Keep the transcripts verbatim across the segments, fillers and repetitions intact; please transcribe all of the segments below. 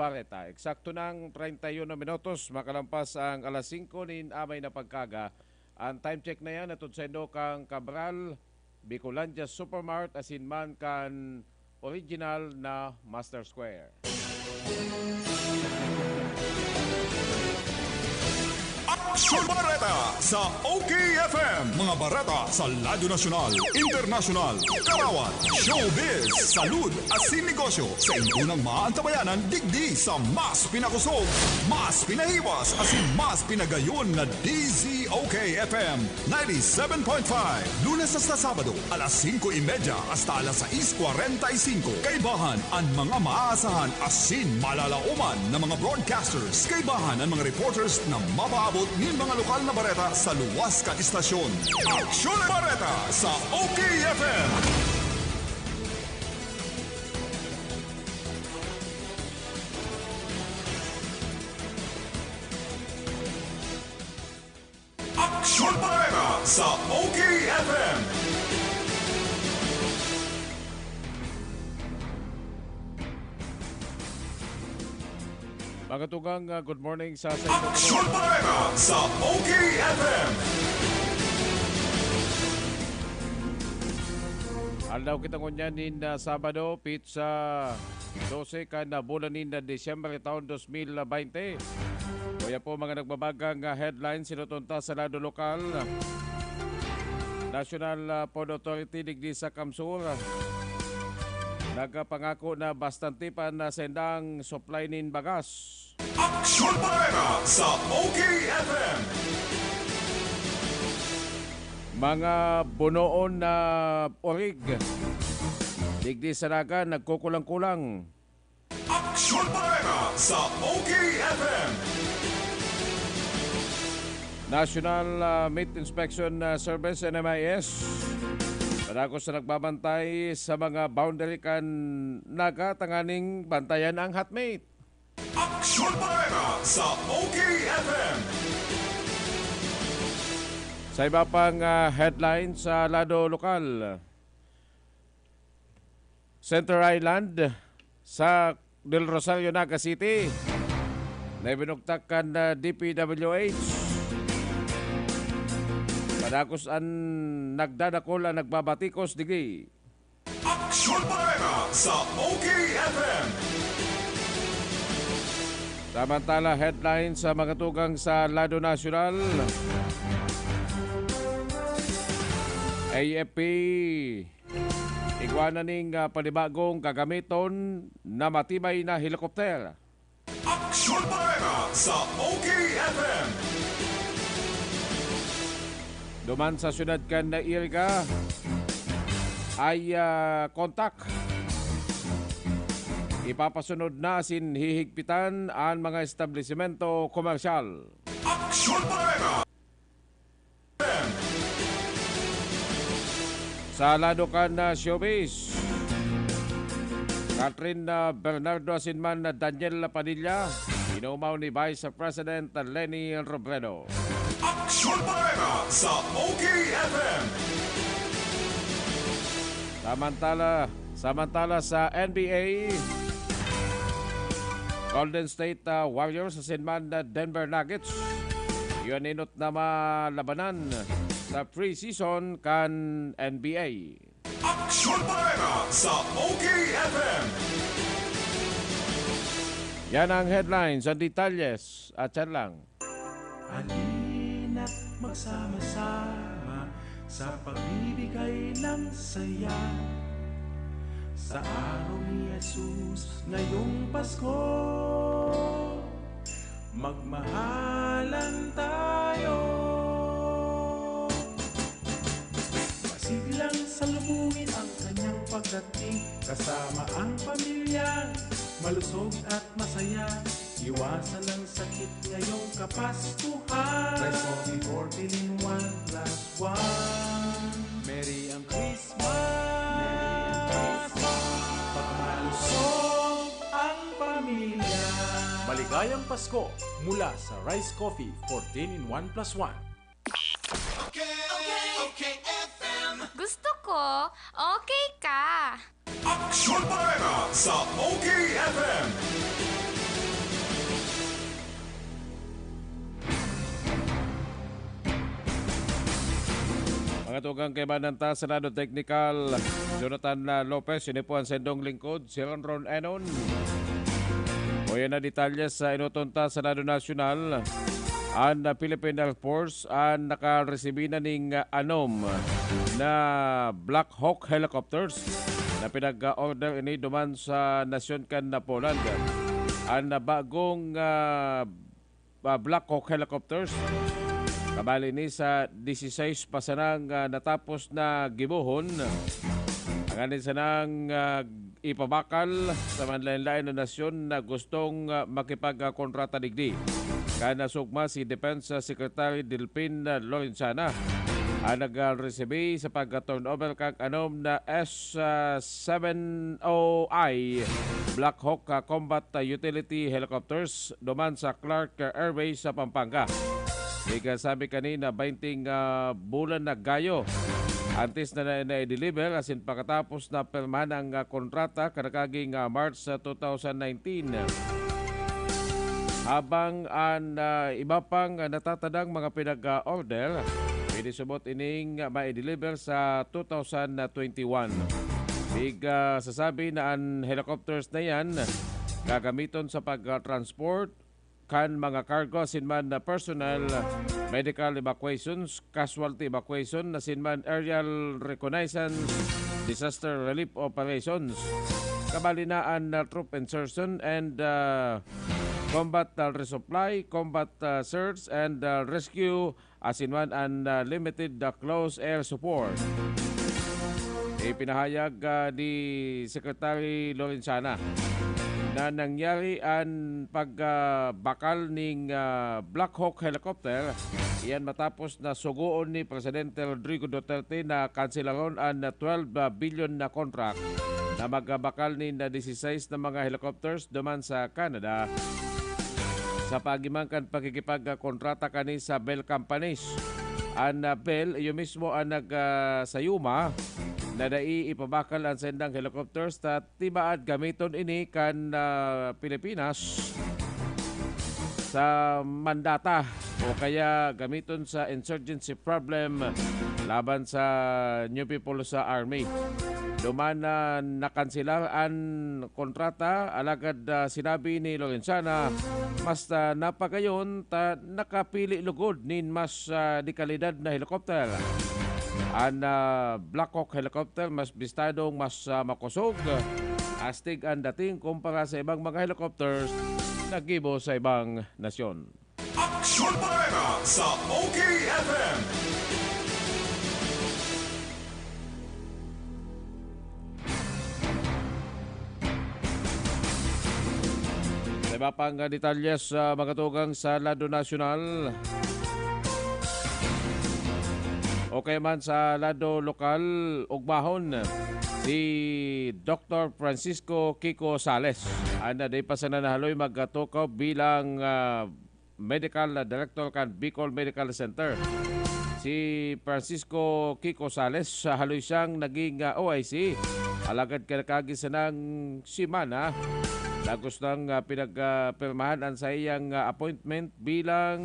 Bareta. Eksakto nang treinta y uno minutos makalampas ang alas singko nin amay na pagkaga. Ang time check na yan, hatod saindo kan Cabral, Bicolandia Supermart, asin man kan original na Master Square. Aksyon Bareta sa O K F M. Mga bareta sa Radyo Nasyonal, Internasyonal, Karawat, Showbiz, Salud, asin Negosyo sa inyo nang maantabayanan digdi sa mas pinakosog, mas pinahiwas, asin mas pinagayon na D Z O K F M ninety-seven point five. Lunes hasta Sabado, alas singko y media hasta alas sais kwarenta y singko. Kaibahan an mga maaasahan asin malalaoman na mga broadcasters. Kaibahan an mga reporters na mapaabot nin mga lokal na bareta sa luwas kan istasyon. Aksyon Bareta sa O K F M. Aksyon Bareta sa O K F M. Mga tugang, ah, good morning sa, sa inyo. Aksyon Bareta sa O K F M. Aldaw kita ngunyan nin, ah, Sabado, pitsa dose kan, ah, bulan nin, ah, Disyembre taon dos mil baynte. Kaya po, mga nagbabagang, ah, headlines, sinutunta sa lado lokal. National, ah, Food Authority digdi sa Kamsur, ah, nagpangako na bastante pa na sendang supply nin bagas. Aksyon Bareta sa O K F M. Mga bunoon na orig digdi sa Naga nagkukulang-kulang. Aksyon Bareta sa O K F M. National, ah, Meat Inspection, ah, Service, N M I S, padagos na nagbabantay sa mga boundary kan Naga tanganing bantayan ang hot meat. Aksyon Bareta sa O K F M. Sa iba pang, ah, headline sa lado lokal, Center Island sa Del Rosario, Naga City, na ibinugtak kan, ah, D P W H. Padagos an nagdadakol an nagbabatikos digdi. Aksyon Bareta sa O K F M. Samantala, headline sa mga tugang sa lado nasyonal, A F P, igwa na ning, ah, panibagong gagamiton na matibay na helikopter. Aksyon Bareta sa O K F M. Duman sa syudad kan Iriga, ay, ah, kontak. Ipapasunod na asin hihigpitan an mga establisimento komersyal. Aksyon Bareta. Sa lado kan, ah, showbiz, Catherine, ah, Bernardo asin man, ah, Daniel Padilla, inumaw ni Vice President Leni Robredo. Aksyon Bareta sa O K F M. Samantala, samantala sa N B A, Golden State, ah, Warriors asin man, ah, Denver Nuggets, iyo an enot na malabanan sa preseason kan N B A. Aksyon Bareta sa O K F M. Yan ang headlines, ang detalyes at yan lang. Halina't magsama-sama sa pagbibigay ng saya. Sa araw ni Jesus ngayong Pasko, magmahalan tayo. Masiglang salubungin ang kanyang pagdating, kasama ang pamilya, malusog at masaya. Iwasan ang sakit ngayong Kapaskuhan. Rice Coffee fourteen in one plus one. Merry ang Christmas! Merry ang Christmas! Pagmalusog ang pamilya. Maligayang Pasko mula sa Rice Coffee fourteen in one plus one. Okay, okay, okay F M. Gusto ko, okay ka. Aksyon Bareta sa O K F M. Tugang kaibanan ta sa lado teknikal, Jonathan, ah, Lopez, ini po ang sendong lingkod, si Ron Ron Enon. Uya na detalye sa inuton ta sa lado nasyonal. An, ah, Philippine Air Force an nakaresibi na ning, ah, anom na Black Hawk helicopters na pinag-order ini duman sa nasyon kan na Poland. An, ah, bagong, ah, ah, Black Hawk helicopters, kabali ni sa dieciséis pa sanang, ah, natapos na gibohon, tanganing sanang, ah, ipabakal sa manlaen-laen na nasyon na gustong, ah, makipagkontrata digdi. Kan nasugma si Defense Secretary Delfin, ah, Lorenzana, ang nag-resibi sa pagka-turnover kan anom na S, ah, seven O I Black Hawk, ah, Combat, ah, Utility Helicopters duman sa Clark, ah, Airways sa Pampanga. Ika sabi kanina, bainting, ah, bulan na gayo antes na, na, na-deliver asin pakatapos na pirmahan ang, ah, kontrata, karakaging, ah, March sa two thousand nineteen. Habang an, ah, iba pang, ah, natatadang mga pinag-order, pwede subot ining, ah, mai-deliver sa two thousand twenty-one. Big, ah, sasabi na an helicopters na yan gagamiton sa pag-transport kan mga cargo asin man na personal, medical evacuations, casualty evacuation, asin man aerial reconnaissance, disaster relief operations. Kabali na an, ah, troop insertion and, ah, combat, ah, resupply, combat, ah, search and, ah, rescue, asin man an, ah, limited, ah, close air support. Ipinahayag, ah, ni Secretary Lorenzana na nangyari an pagbakal ning, ah, Black Hawk helicopter, iyan matapos na sugoon ni Presidente Rodrigo Duterte na kanselaron an twelve billion na contract na magbakal nin dieciséis na mga helicopters duman sa Canada. Sa pagiman kan pakikipagkontrata kani sa Bell Companies, an, ah, Bell, iyo mismo ang nag, ah, sayuma na dai ipabakal an saindang helicopters ta tibaad gamiton ini kan, ah, Pilipinas sa mandata o kaya gamiton sa insurgency problem laban sa New People's Army. Duman na nakanselar an kontrata, alagad, ah, sinabi ni Lorenzana, mas, ah, napagayon ta nakapili lugod nin mas, ah, dekalidad na helikopter. An, ah, Black Hawk helicopter mas bistadong mas, ah, makosog, astig an dating kumpara sa ibang mga helicopters na gibo sa ibang nasyon. Aksyon Bareta sa O K F M. Sa iba pang, ah, detalye sa mga tugang sa lado nasyonal, o kaya man sa lado lokal, ugmahon si Doktor Francisco Kiko Sales, an, ah, dai pa sana nahaloy magtukaw bilang, ah, Medical Director kan Bicol Medical Center. Si Francisco Kiko Sales, ah, haloy siyang naging, ah, O I C. Alagad karakagi sanang semana, dagos nang, ah, pinagpirmahan an saiyang, ah, appointment bilang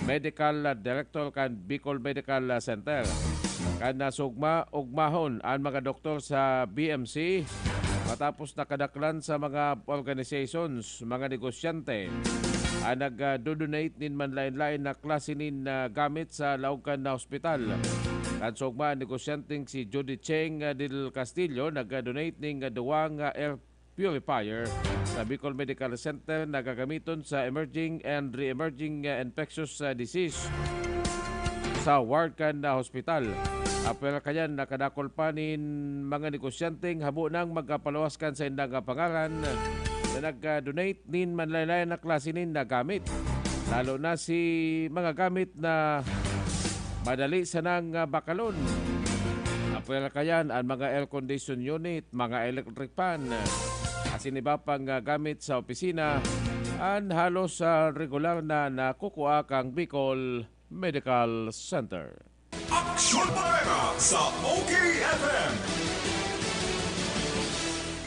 Medical, ah, Director kan Bicol Medical, ah, Center. Kan nasugma, ugmahon an mga doktor sa B M C matapos na kadaklan sa mga organizations, mga negosyante, an nagdo-donate nin manlaen-laen na klase nin, ah, gamit sa laog kan na ospital. Kan sugma, an negosyanteng si Judy Cheng, ah, del Castillo nag-donate nin, ah, duwa nga air purifier sa Bicol Medical Center na gagamiton sa emerging and re-emerging, ah, infectious, ah, disease sa ward kan, ah, hospital. Apwera kayan, nakadakol pa nin mga negosyanteng habo nang magpaluwas kan saindang, ah, pangaran na nag-donate nin manlaen-laen na klase nin, ah, gamit, lalo na si mga gamit na madali sanang, ah, bakalon. Apwera kayan an mga air condition unit, mga electric fan, asin iba pang, ah, gamit sa opisina, an halos, ah, regular na nakukua kan Bicol Medical Center. Aksyon Bareta sa O K F M.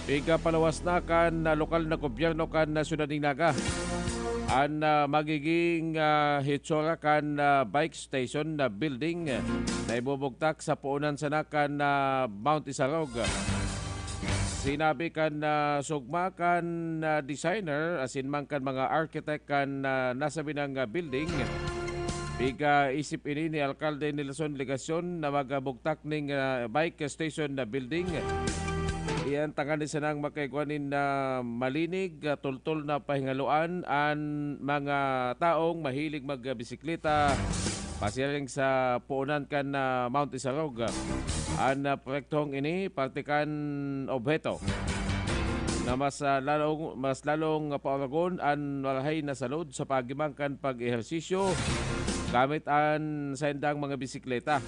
Igpaluwas na kan, ah, lokal na gobyerno kan, ah, Syudad nin Naga an, ah, magiging, ah, hitsura kan, ah, bike station na building na Ibubugtak sa puunan sana kan, ah, Mount Isarog. Sinabi kan, ah, sugma kan, ah, designer, asin man kan mga architect kan, ah, nasabi nang, ah, building. Piga isip ini ni Alkalde Nelson Legacion na magbugtak ning, ah, bike station na building. Iyan tanganing sanang makaigwa nin, ah, malinig, ah, tultol na pahingaloan an mga taong mahilig magbisikleta pasiring sa puunan kan, ah, Mount Isarog. An, ah, proyektong ini parte kan obheto na mas, ah, lalong, mas lalong pauragon an marahay na salud sa pagiman kan pag-ehersisyo gamit an saindang mga bisikleta.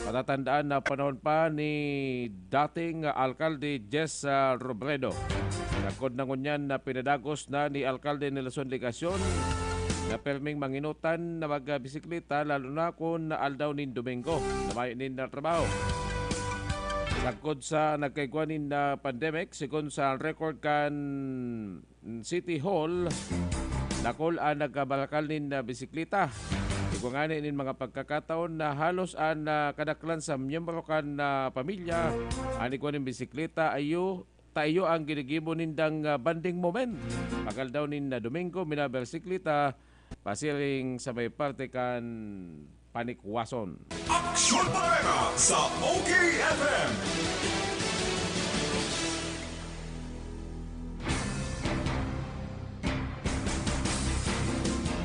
Matatandaan na panahon pa ni dating, ah, Alkalde Jess, ah, Robredo. Sagkod na ngunyan na pinadagos na ni Alkalde Nelson Legacion na perming manginutan na magbisikleta, lalo na kun aldaw nin Domingo na mayo nin, ah, trabaho. Sagkod sa nagkaigwa nin, ah, pandemic, sigon sa record kan City Hall, dakul an nagkabarakal nin, ah, bisikleta. Igwa ngani nin mga pagkakataon na halos an, ah, kadaklan sa miyembro kan, ah, pamilya an igwa nin bisikleta iyo, ta iyo an ginigibo nindang, ah, bonding moment. Pag-aldaw nin, ah, Domingo, minabisikleta pasiring sa may parte kan panikwason. Aksyon Bareta sa O K F M.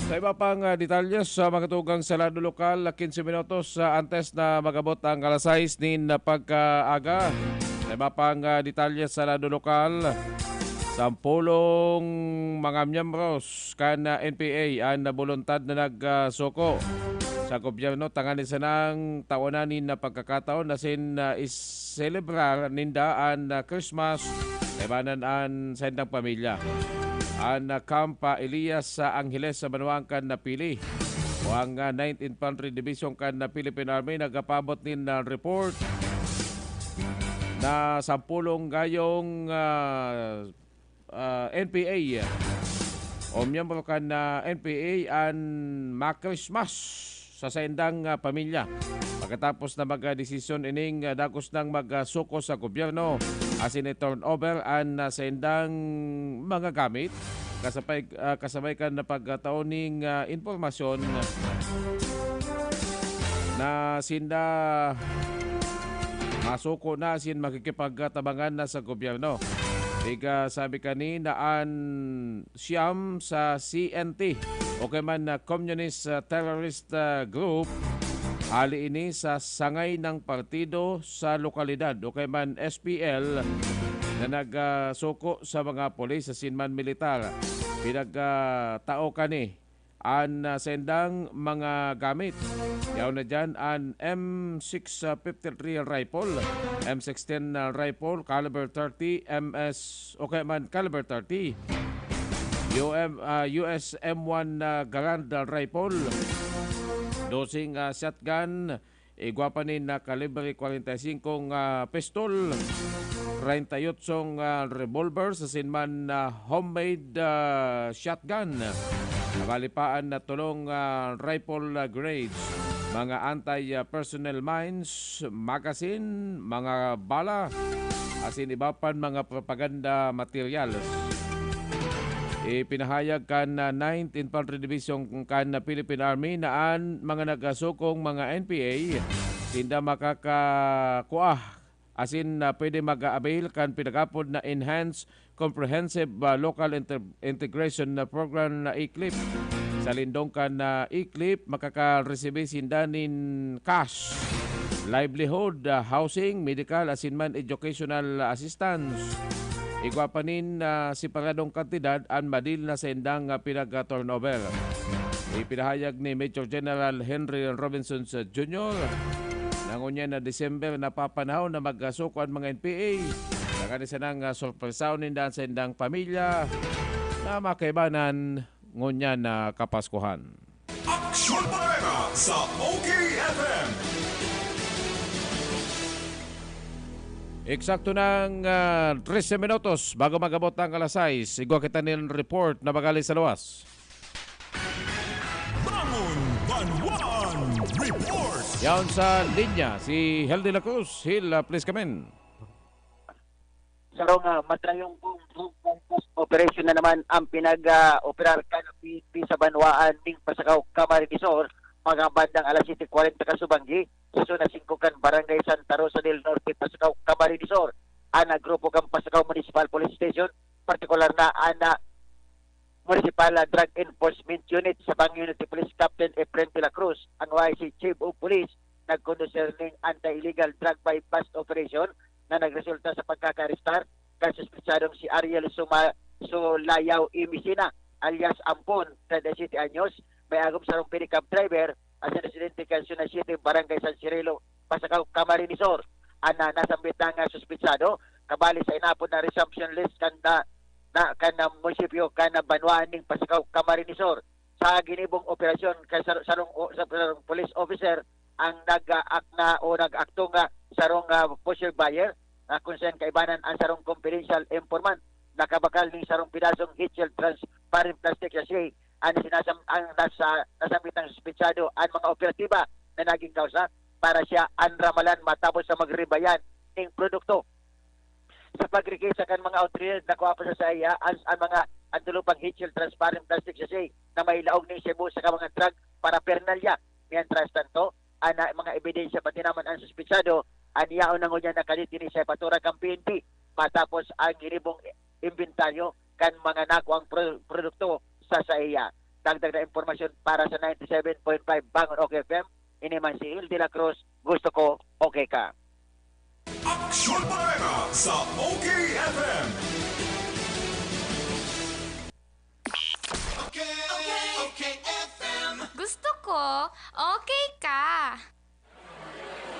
Sa iba pang, ah, detalye sa mga tugang sa lado lokal, quince minutos, ah, antes na mag-abot ang alas sais nin, ah, pagkaaga. Sa iba pang, ah, detalye sa lado lokal, sampolong mga miyembros kan, ah, N P A an boluntad na nagsuko sa gobyerno tanganing sanang tawanan nin pagkakataon asin, ah, iselebrar ninda an, ah, Christmas kaibanan an saindang pamilya. An, ah, Camp, ah, Elias sa Angeles sa banwaan kan napili o ang, ah, Ninth Infantry Division kan, ah, Philippine Army nagpaabot nin, ah, report na sampolong gayong, ah, ah, N P A o miyembro kan, ah, N P A an ma-Christmas sa saindang, ah, pamilya. Pagkatapos na magdesisyon ining, ah, dagos nang magsuko sa gobyerno asin i-turnover an, ah, saindang mga gamit, kasabay, ah, kasabay kan pagkatao ning, ah, impormasyon na sinda masuko na asin makikipagtabangan na sa gobyerno. Piga sabi kanina an siyam sa C N T o kaya man na Communist, ah, Terrorist, ah, Group, hali ini sa sangay ng partido sa lokalidad o kaya man S P L na nagsuko sa mga pulis asin man militar. Pinagtao kani an, ah, saindang mga gamit. Yaon na diyan an M six fifty-three rifle, M sixteen rifle, caliber thirty, M S, o kaya man caliber thirty. U M, ah, U S M one, ah, Garand rifle, doseng, ah, shotgun, igwa pa nin, ah, kalibre kwarenta y singko nga pistol, treinta y ocho nga revolver, asin man, ah, homemade, ah, shotgun. Nabali pa an, ah, tolong, ah, rifle, ah, grenades, mga anti, ah, personnel mines, magazine, mga bala, asin iba pan mga propaganda materials. Ipinahayag kan, ah, Ninth Infantry Division kan, ah, Philippine Army na an mga nagasukong mga N P A, sinda makakakua asin, ah, pwede mag-a-avail kan pinag-apod na Enhanced Comprehensive, ah, Local Inter-, Integration na Program na ECLIP. Sa lindong kan, ah, ECLIP, makakaresebe sinda nin cash, livelihood, ah, housing, medical, asin man educational assistance. Igwa pa nin, ah, separadong kantidad an madil na saindang, ah, pinag-turnover. Ipinahayag ni Major General Henry Robinson sa Junior na ngunyan na December napapanahon na magkasuko an mga N P A. Saka ni sanang, ah, sorpresahon ninda an saindang pamilya na makaibanan ngunyan na Kapaskuhan. Aksyon Bareta sa O K F M. Eksakto nang, ah, trese minutos bago mag-abot ang alas sais. Igwa kita nin report na magaling sa luwas. Bangon Banwaan Report. Yaon sa linya, si Hel de la Cruz. Hel, ah, please come in. Sarong ah, madayong kong drug bust operation na naman ang pinag-operar kan P N P sa banwaan ning Pasakaw, Camarines Sur, mga bandang alas siyete kwarenta kasubanggi, sa Zona singko kan Barangay Santa Rosa del Norte, Pasakaw, Camarines Sur. Ang ah, grupo kan Pasakaw Municipal Police Station, partikular na ang ah, Municipal ah, Drug Enforcement Unit sa Bangin Unity Police Captain Efren de la Cruz, ang Y C Chief of Police, nagkondusir ning anti-illegal drug buy-bust operation na nagresulta sa pagkakaarestar kan suspetsadong si Ariel Suma Sulayaw Imisina alias Ampon, treinta y siete anyos, may agom sarong pedicab driver, asin residente kan Zona siyete, Barangay San Cirilo, Pasakaw, Camarines Sur. Ang ah, nasambit na nga suspetsado, kabali sa inapod na resumption list kan na, na kan ah, munisipyo kan ah, banwaan ning Pasakaw, Camarines Sur. Sa ginibong operasyon kay sar- sarong o- sa sarong police officer ang nag-act na o nag-akto nga sarong ah, pusher buyer, na kung saan kaibanan ang sarong confidential informant nakabakal ning sarong pidasong heat-sealed transparent plastic sachet. Ang sinasam ang nasa nasambit ng suspetsado ang mga operatiba na naging kausa para siya anramalan matapos sa magribayan ning produkto. Sa pagrekisa kan mga awtoridad, nakuha pa sa saiya ang, ang mga ang tulupang heat-sealed transparent plastic sachet na may laog ning shabu sa mga drug paraphernalia. Mientras tanto, ang ah, mga ebidensya pati naman ang suspetsado, ang yaon na ngunyan nakadetini sa patura kan P N P matapos ang ginibong imbentaryo kan mga nakuang pro- produkto sa saiya. Dagdag na impormasyon para sa ninety-seven point five Bangon OK F M, ini man si Il de la Cruz, gusto ko okay ka. Aksyon Bareta sa OK F M. Gusto ko, okay ka.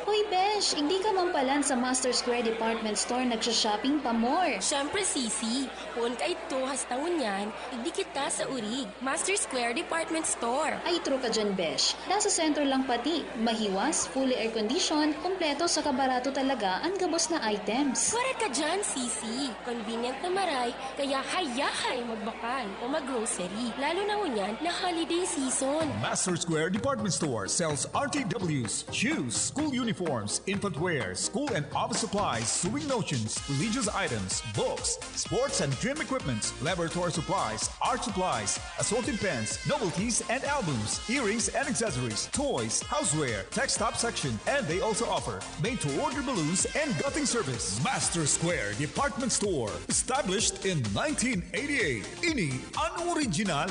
Hoy besh, igdi ka man palan sa Master Square Department Store nagsha-shopping pa more. Syempre, Sisi. Poon kaidto hasta ngunyan, igdi kita sa Urig, Master Square Department Store. Ay, true ka dyan, besh. Nasa sentro lang pati, mahiwas, fully air-conditioned, kompleto saka barato talaga an gabos na items. Correct ka dyan, Sisi. Convenient na maray, kaya hayahay magbakal o mag-grocery, lalo na ngunyan na holiday season. Master Square Department Store sells R T Ws, shoes, school uniforms, infant wear, school and office supplies, sewing notions, religious items, books, sports and gym equipments, laboratory supplies, art supplies, assorted pens, novelties and albums, earrings and accessories, toys, houseware, tech stop section, and they also offer made-to-order balloons and gutting service. Master Square Department Store, established in nineteen eighty-eight. Ini an original.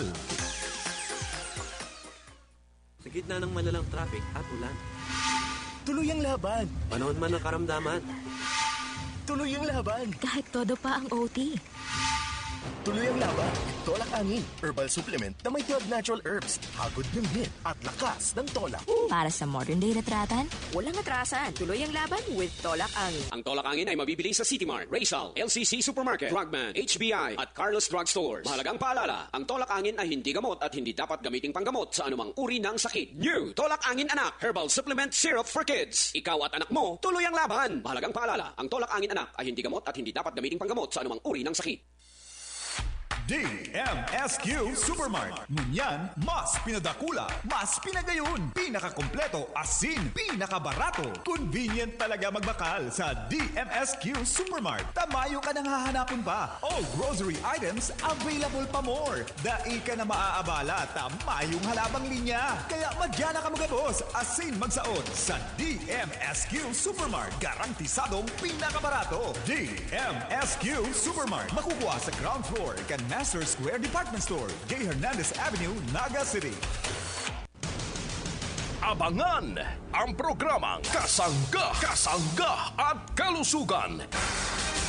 Sa gitna ng malalang traffic at ulan. Tuloy ang laban! Panahon man ng karamdaman. Tuloy ang laban! Kahit todo pa ang O T. Tuloy ang laban with Tolak Angin, herbal supplement na may twelve natural herbs, hagod ng hit at lakas ng tolak. Para sa modern day retratan, walang atrasan. Tuloy ang laban with Tolak Angin. Ang Tolak Angin ay mabibili sa City Mart, Rizal, L C C Supermarket, Drugman, H B I, at Carlos Drug Stores. Mahalagang paalala, ang Tolak Angin ay hindi gamot at hindi dapat gamiting panggamot sa anumang uri ng sakit. New Tolak Angin Anak Herbal Supplement Syrup for Kids. Ikaw at anak mo, tuloy ang laban! Mahalagang paalala, ang Tolak Angin Anak ay hindi gamot at hindi dapat gamiting panggamot sa anumang uri ng sakit. D M S Q Supermart. Ngunyan, mas pinadakula, mas pinagayon, pinakakompleto, asin pinakabarato. Convenient talaga magbakal sa D M S Q Supermart. Tamayo ka nang hahanapon pa. All grocery items available pa more. Dai ka na maaabala ta mayong halabang linya. Kaya madya na kamo gabos asin magsaot sa D M S Q Supermart. Garantisadong pinakabarato. D M S Q Supermart. Makukuha sa ground floor kan Master Square Department Store, J Hernandez Avenue, Naga City. Abangan ang programang Kasangga, Kasangga at Kalusugan.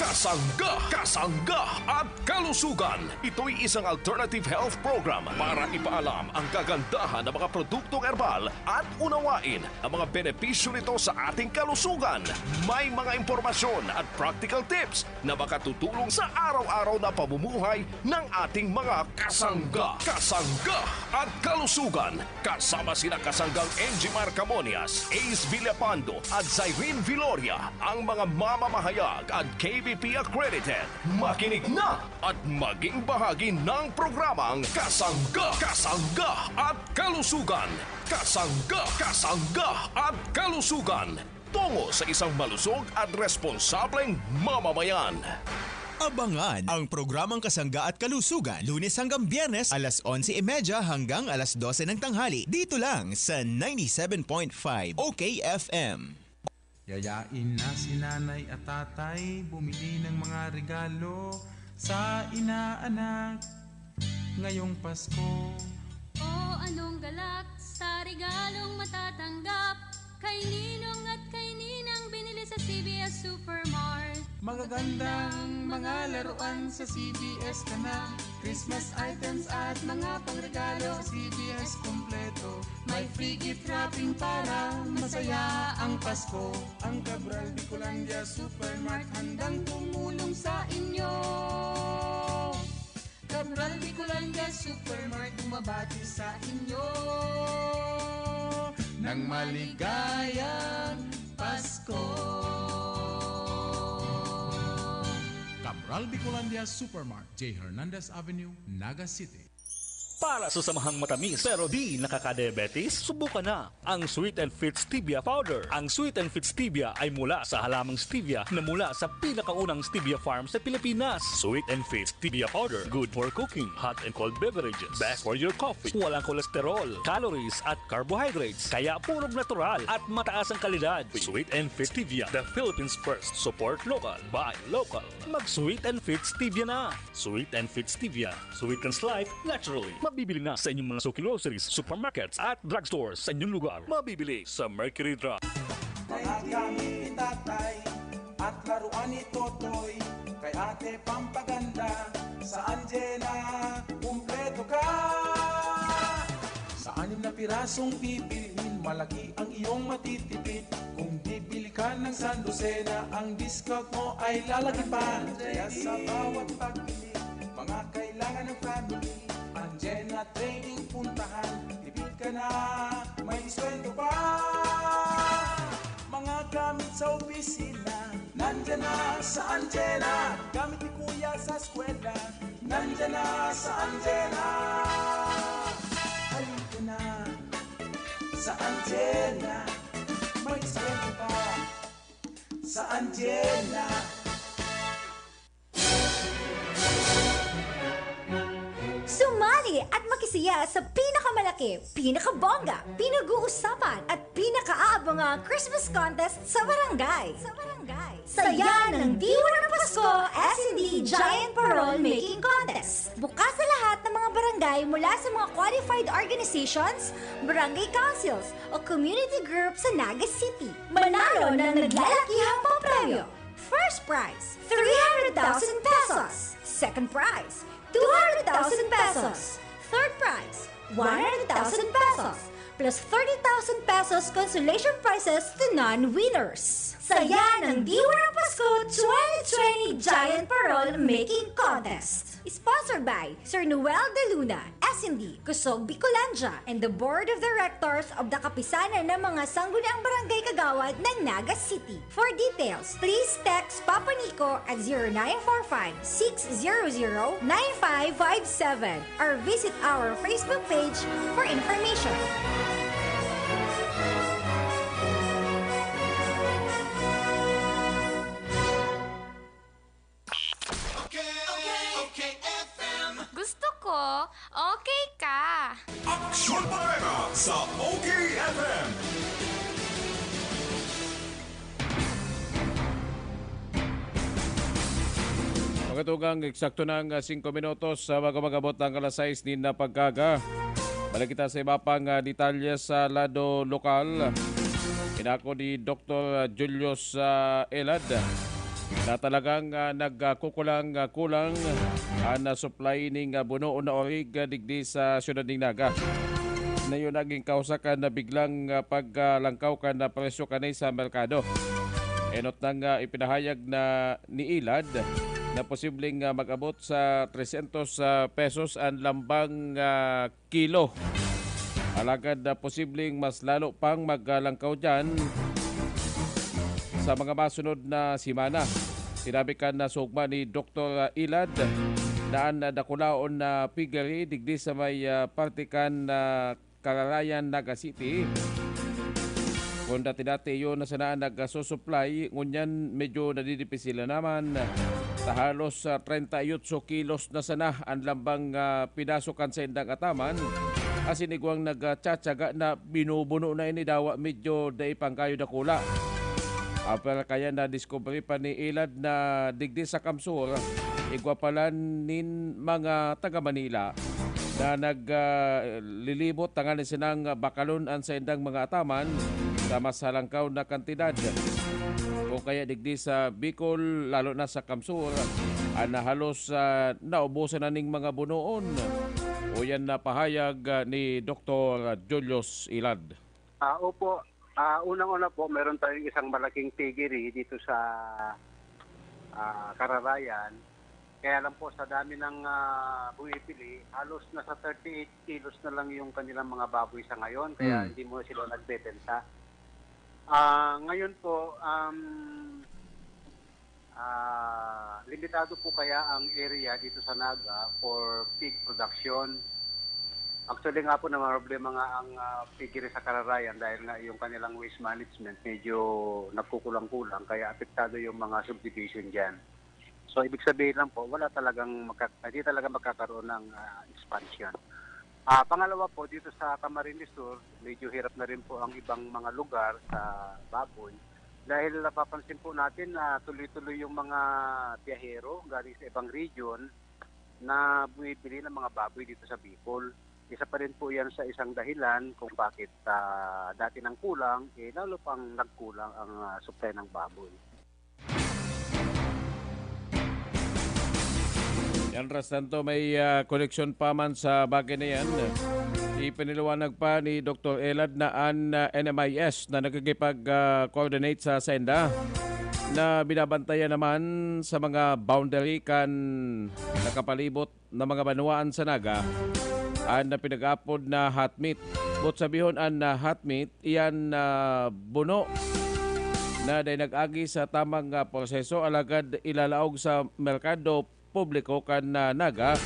Kasangga, Kasangga at Kalusugan. Ito'y isang alternative health program para ipaalam ang kagandahan ng mga produktong herbal at unawain ang mga benepisyo nito sa ating kalusugan. May mga impormasyon at practical tips na makatutulong sa araw-araw na pamumuhay ng ating mga kasangga, kasangga at kalusugan. Kasama sina kasanggang Enjimar Camonias, Ace Villapando at Zyrene Viloria, ang mga mamamahayag at K V P accredited. Makinig na at maging bahagi ng programang Kasangga, Kasangga at Kalusugan. Kasangga, Kasangga at Kalusugan. Tungo sa isang malusog at responsableng mamamayan. Abangan ang programang Kasangga at Kalusugan, Lunes hanggang Biyernes, alas onse y media hanggang alas dose ng tanghali, dito lang sa ninety-seven point five O K F M. Yayain na si nanay at tatay bumili ng mga regalo sa inaanak ngayong Pasko. O anong galak sa regalong matatanggap kay ninong at kay ninang binili sa C B S Supermart? Magagandang mga laruan sa C B S ka na. Christmas items at mga pangregalo sa C B S kompleto. May free gift wrapping para masaya ang Pasko. Ang Cabral Bicolandia Supermart handang tumulong sa inyo. Cabral Bicolandia Supermart bumabati sa inyo ng maligayang Pasko. Cabral Bicolandia Supermart, J Hernandez Avenue, Naga City. Para sa samahang matamis pero di nakakadiabetes, subukan na ang Sweet and Fit Stevia Powder. Ang Sweet and Fit Stevia ay mula sa halamang stevia na mula sa pinakaunang stevia farm sa Pilipinas. Sweet and Fit Stevia Powder, good for cooking, hot and cold beverages, best for your coffee. Walang kolesterol, calories at carbohydrates, kaya purong natural at mataas ang kalidad. Sweet and Fit Stevia, the Philippines first. Support local, buy local. Mag Sweet and Fit Stevia na. Sweet and Fit Stevia sweetens life naturally. Mabibili na sa inyong mga suki groceries, supermarkets at drugstores sa inyong lugar. Mabibili sa Mercury Drug. Mga gamit ni Tatay at laruan ni Totoy, kay Ate pampaganda, sa Anjena, kumpleto ka. Sa anim na pirasong bibilhin, malaki ang iyong matitipid. Kung bibili ka ng sandosena, ang discount mo ay lalaki pa. Kaya sa bawat pagbili, mga kailangan ng family, Anjena Trading puntahan. Tipid ka na, may diskwento pa. Mga gamit sa opisina, nandiyan na sa Anjena. Gamit ni Kuya sa eskwela, nandiyan na sa Anjena. Halika na sa Anjena. May diskwento pa sa Anjena. Sumali at makisaya sa pinakamalaki, pinakabongga, pinag-uusapan at pinakaaabangang Christmas contest sa barangay. Sa barangay. Saya ng Diwa ng Pasko, S and D Giant Parol Making Contest. Bukas sa lahat ng mga barangay mula sa mga qualified organizations, barangay councils, o community group sa Naga City. Manalo ng naglalakihang papremyo. First prize, three hundred thousand pesos. Second prize, two hundred thousand pesos. Third prize, one hundred thousand pesos. Plus thirty thousand pesos consolation prizes to non-winners. Saya ng Diwa ng Pasko twenty twenty Giant Parol Making Contest. Sponsored by Sir Noel De Luna, S and D, Kusog Bicolandia, and the Board of Directors of the Kapisanan ng mga Sangguniang Barangay Kagawad ng Naga City. For details, please text Papa Nico at zero nine four five, six zero zero, nine five five seven or visit our Facebook page for information. Gusto ko, okay ka. Aksyon Bareta sa O K F M. Mga tugang, eksakto na ang, ah, singko minutos, ah, bago mag-abot ang alas sais nin na pagkaaga. Balik kita sa iba pang, ah, detalye sa lado lokal. Inako ni Doktor Julius, ah, Elad na talagang, ah, nagkukulang-kulang ang, ah, supply ning, ah, bunoon na orig, ah, digdi sa siyudad ning Naga. Na yun naging kausa kan na biglang, ah, paglangkaw kan na presyo kanay sa merkado. Enot nang, ah, ipinahayag na ni Elad na posibleng, ah, mag-abot sa trescientos, ah, pesos ang lambang, ah, kilo. Alagad na posibleng mas lalo pang maglangkaw diyan sa mga masunod na semana. Sinabi kan na sugma ni Doktor Ilad na an dakulaon na piggery digdi sa may, ah, parte kan, ah, Cararayan, Naga City. Kung dati-dati iyo na sana nagsusupply, ngunyan medyo nadidipisilan naman. Ta halos, ah, treinta y ocho kilos na sana an lambang, ah, pinaso kan saindang ataman. Asin igwang nagtsatsaga na binubuno na ini dawa medyo dai pang kayo dakula. Ah, pero kaya nadiskubre pa ni Ilad na digdi sa Kamsur, igwa pala nin mga taga Manila na nag, ah, lilibot tanganing sinang bakalon an saindang mga ataman sa mas halangkaw na kantidad. Kung kaya digdi sa Bicol, lalo na sa Kamsur, an halos, ah, naubusan na ning mga bunoon. O yan na pahayag, ah, ni Doktor Julius Ilad. Ah, opo. Ah, unang-una po, meron tayong isang malaking piggery dito sa, ah, Cararayan. Kaya lang po, sa dami ng, ah, bumibili, halos nasa thirty-eight kilos na lang yung kanilang mga baboy sa ngayon, kaya Hmm. hindi mo sila nagbebenta. Ah, ngayon po, um, ah, limitado po kaya ang area dito sa Naga for pig production? Actually nga po, namomroblema nga ang, ah, piggery sa Cararayan dahil nga yung kanilang waste management medyo nagkukulang-kulang, kaya apektado yung mga subdivision diyan. So, ibig sabihin lang po, wala talagang magka-, hindi talaga magkakaroon ng, ah, expansion. Ah, pangalawa po, dito sa Camarines Sur, medyo hirap na rin po ang ibang mga lugar sa baboy. Dahil napapansin po natin na tuloy-tuloy yung mga biyahero galing sa ibang region na bumibili ng mga baboy dito sa Bicol. Isa pa rin po yan sa isang dahilan kung bakit, ah, dati nang kulang, eh, lalo pang nagkulang ang, ah, supply ng baboy. Yan, Ras Santo, may, ah, koneksyon pa man sa bagay na yan. Ipinaliwanag pa ni Doktor Elad na an, ah, N M I S na nagkikipag, ah, coordinate sa senda na binabantayan naman sa mga boundary kan nakapalibot na mga banwaan sa Naga, an na pinag-apod na hot meat. Boot sabihon, an na hot meat, iyan na buno na dai nag-agi sa tamang, ah, proseso, alagad ilalaog sa merkado publiko kan, ah, Naga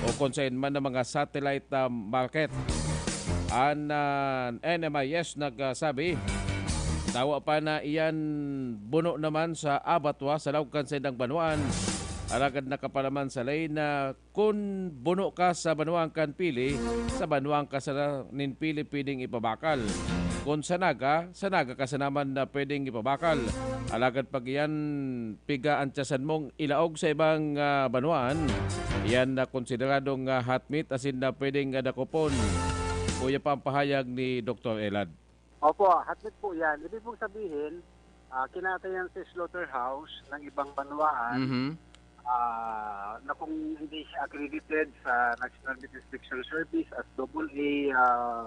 o kung saen man na mga satellite, ah, market. An, ah, N M I S nagsabi, tawa pa na iyan buno naman sa abattoir sa laog kan saindang banwaan, alagad nakapalaman sa ley na kun buno ka sa banwaan kan pili, sa banwaan ka sana nin pili pwedeng ipabakal. Kun sa Naga, sa Naga ka sana man na pwedeng ipabakal. Alagad pag iyan piga an tiyasan mong ilaog sa ibang, ah, banwaan, iyan na konsideradong, ah, hot meat asin na pwedeng, ah, dakopon. Uya pa ang pahayag ni Doktor Elad. Opo, hot meat po yan. Ibig pong sabihin, ah, kinatay yan sa slaughterhouse ng ibang banwaan, Mhm. ah, na kung hindi siya accredited sa National Meat Inspection Service as double A, ah,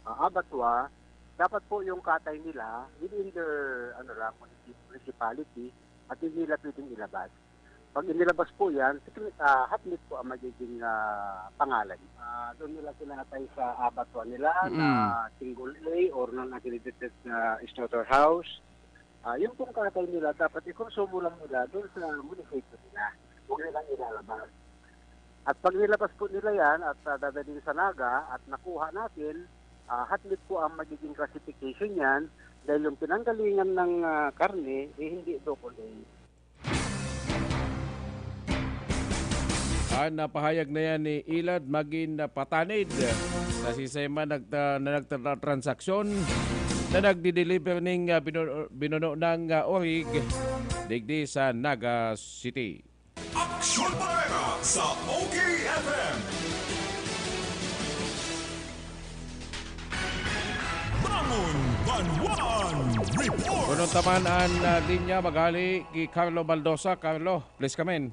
ah, abattoir, dapat po yung katay nila within their, ano lang, munisi-, municipality at hindi nila pwedeng ilabas. Pag inilabas po yan, secret, ah, hot meat po ang magiging, ah, pangalan. Ah, doon nila kinatay sa abattoir nila Mm. na single A or non-accredited na slaughterhouse. Ah, yung pong katay nila, dapat ikonsumo lang nila doon sa munisipyo nila. Huwag nilang ilalabas. At pag nilabas po nila yan at, ah, dadalhin sa Naga at nakuha natin, ah, hot meat po ang magiging classification niyan dahil yung pinanggalingan ng, ah, karne, eh, hindi double A. An, ah, pahayag na yan ni Ilad magin, ah, patanid sa sisay man nagta-, na nagtatransaksyon na nagdi-deliver ning, ah, binu-, binuno ng, ah, orig digdi sa Naga City. Aksyon Bareta sa O K F M. Bangon Banwaan Report. Puno taman an, ah, linya maghali ki Carlo Baldosa. Carlo, please come in.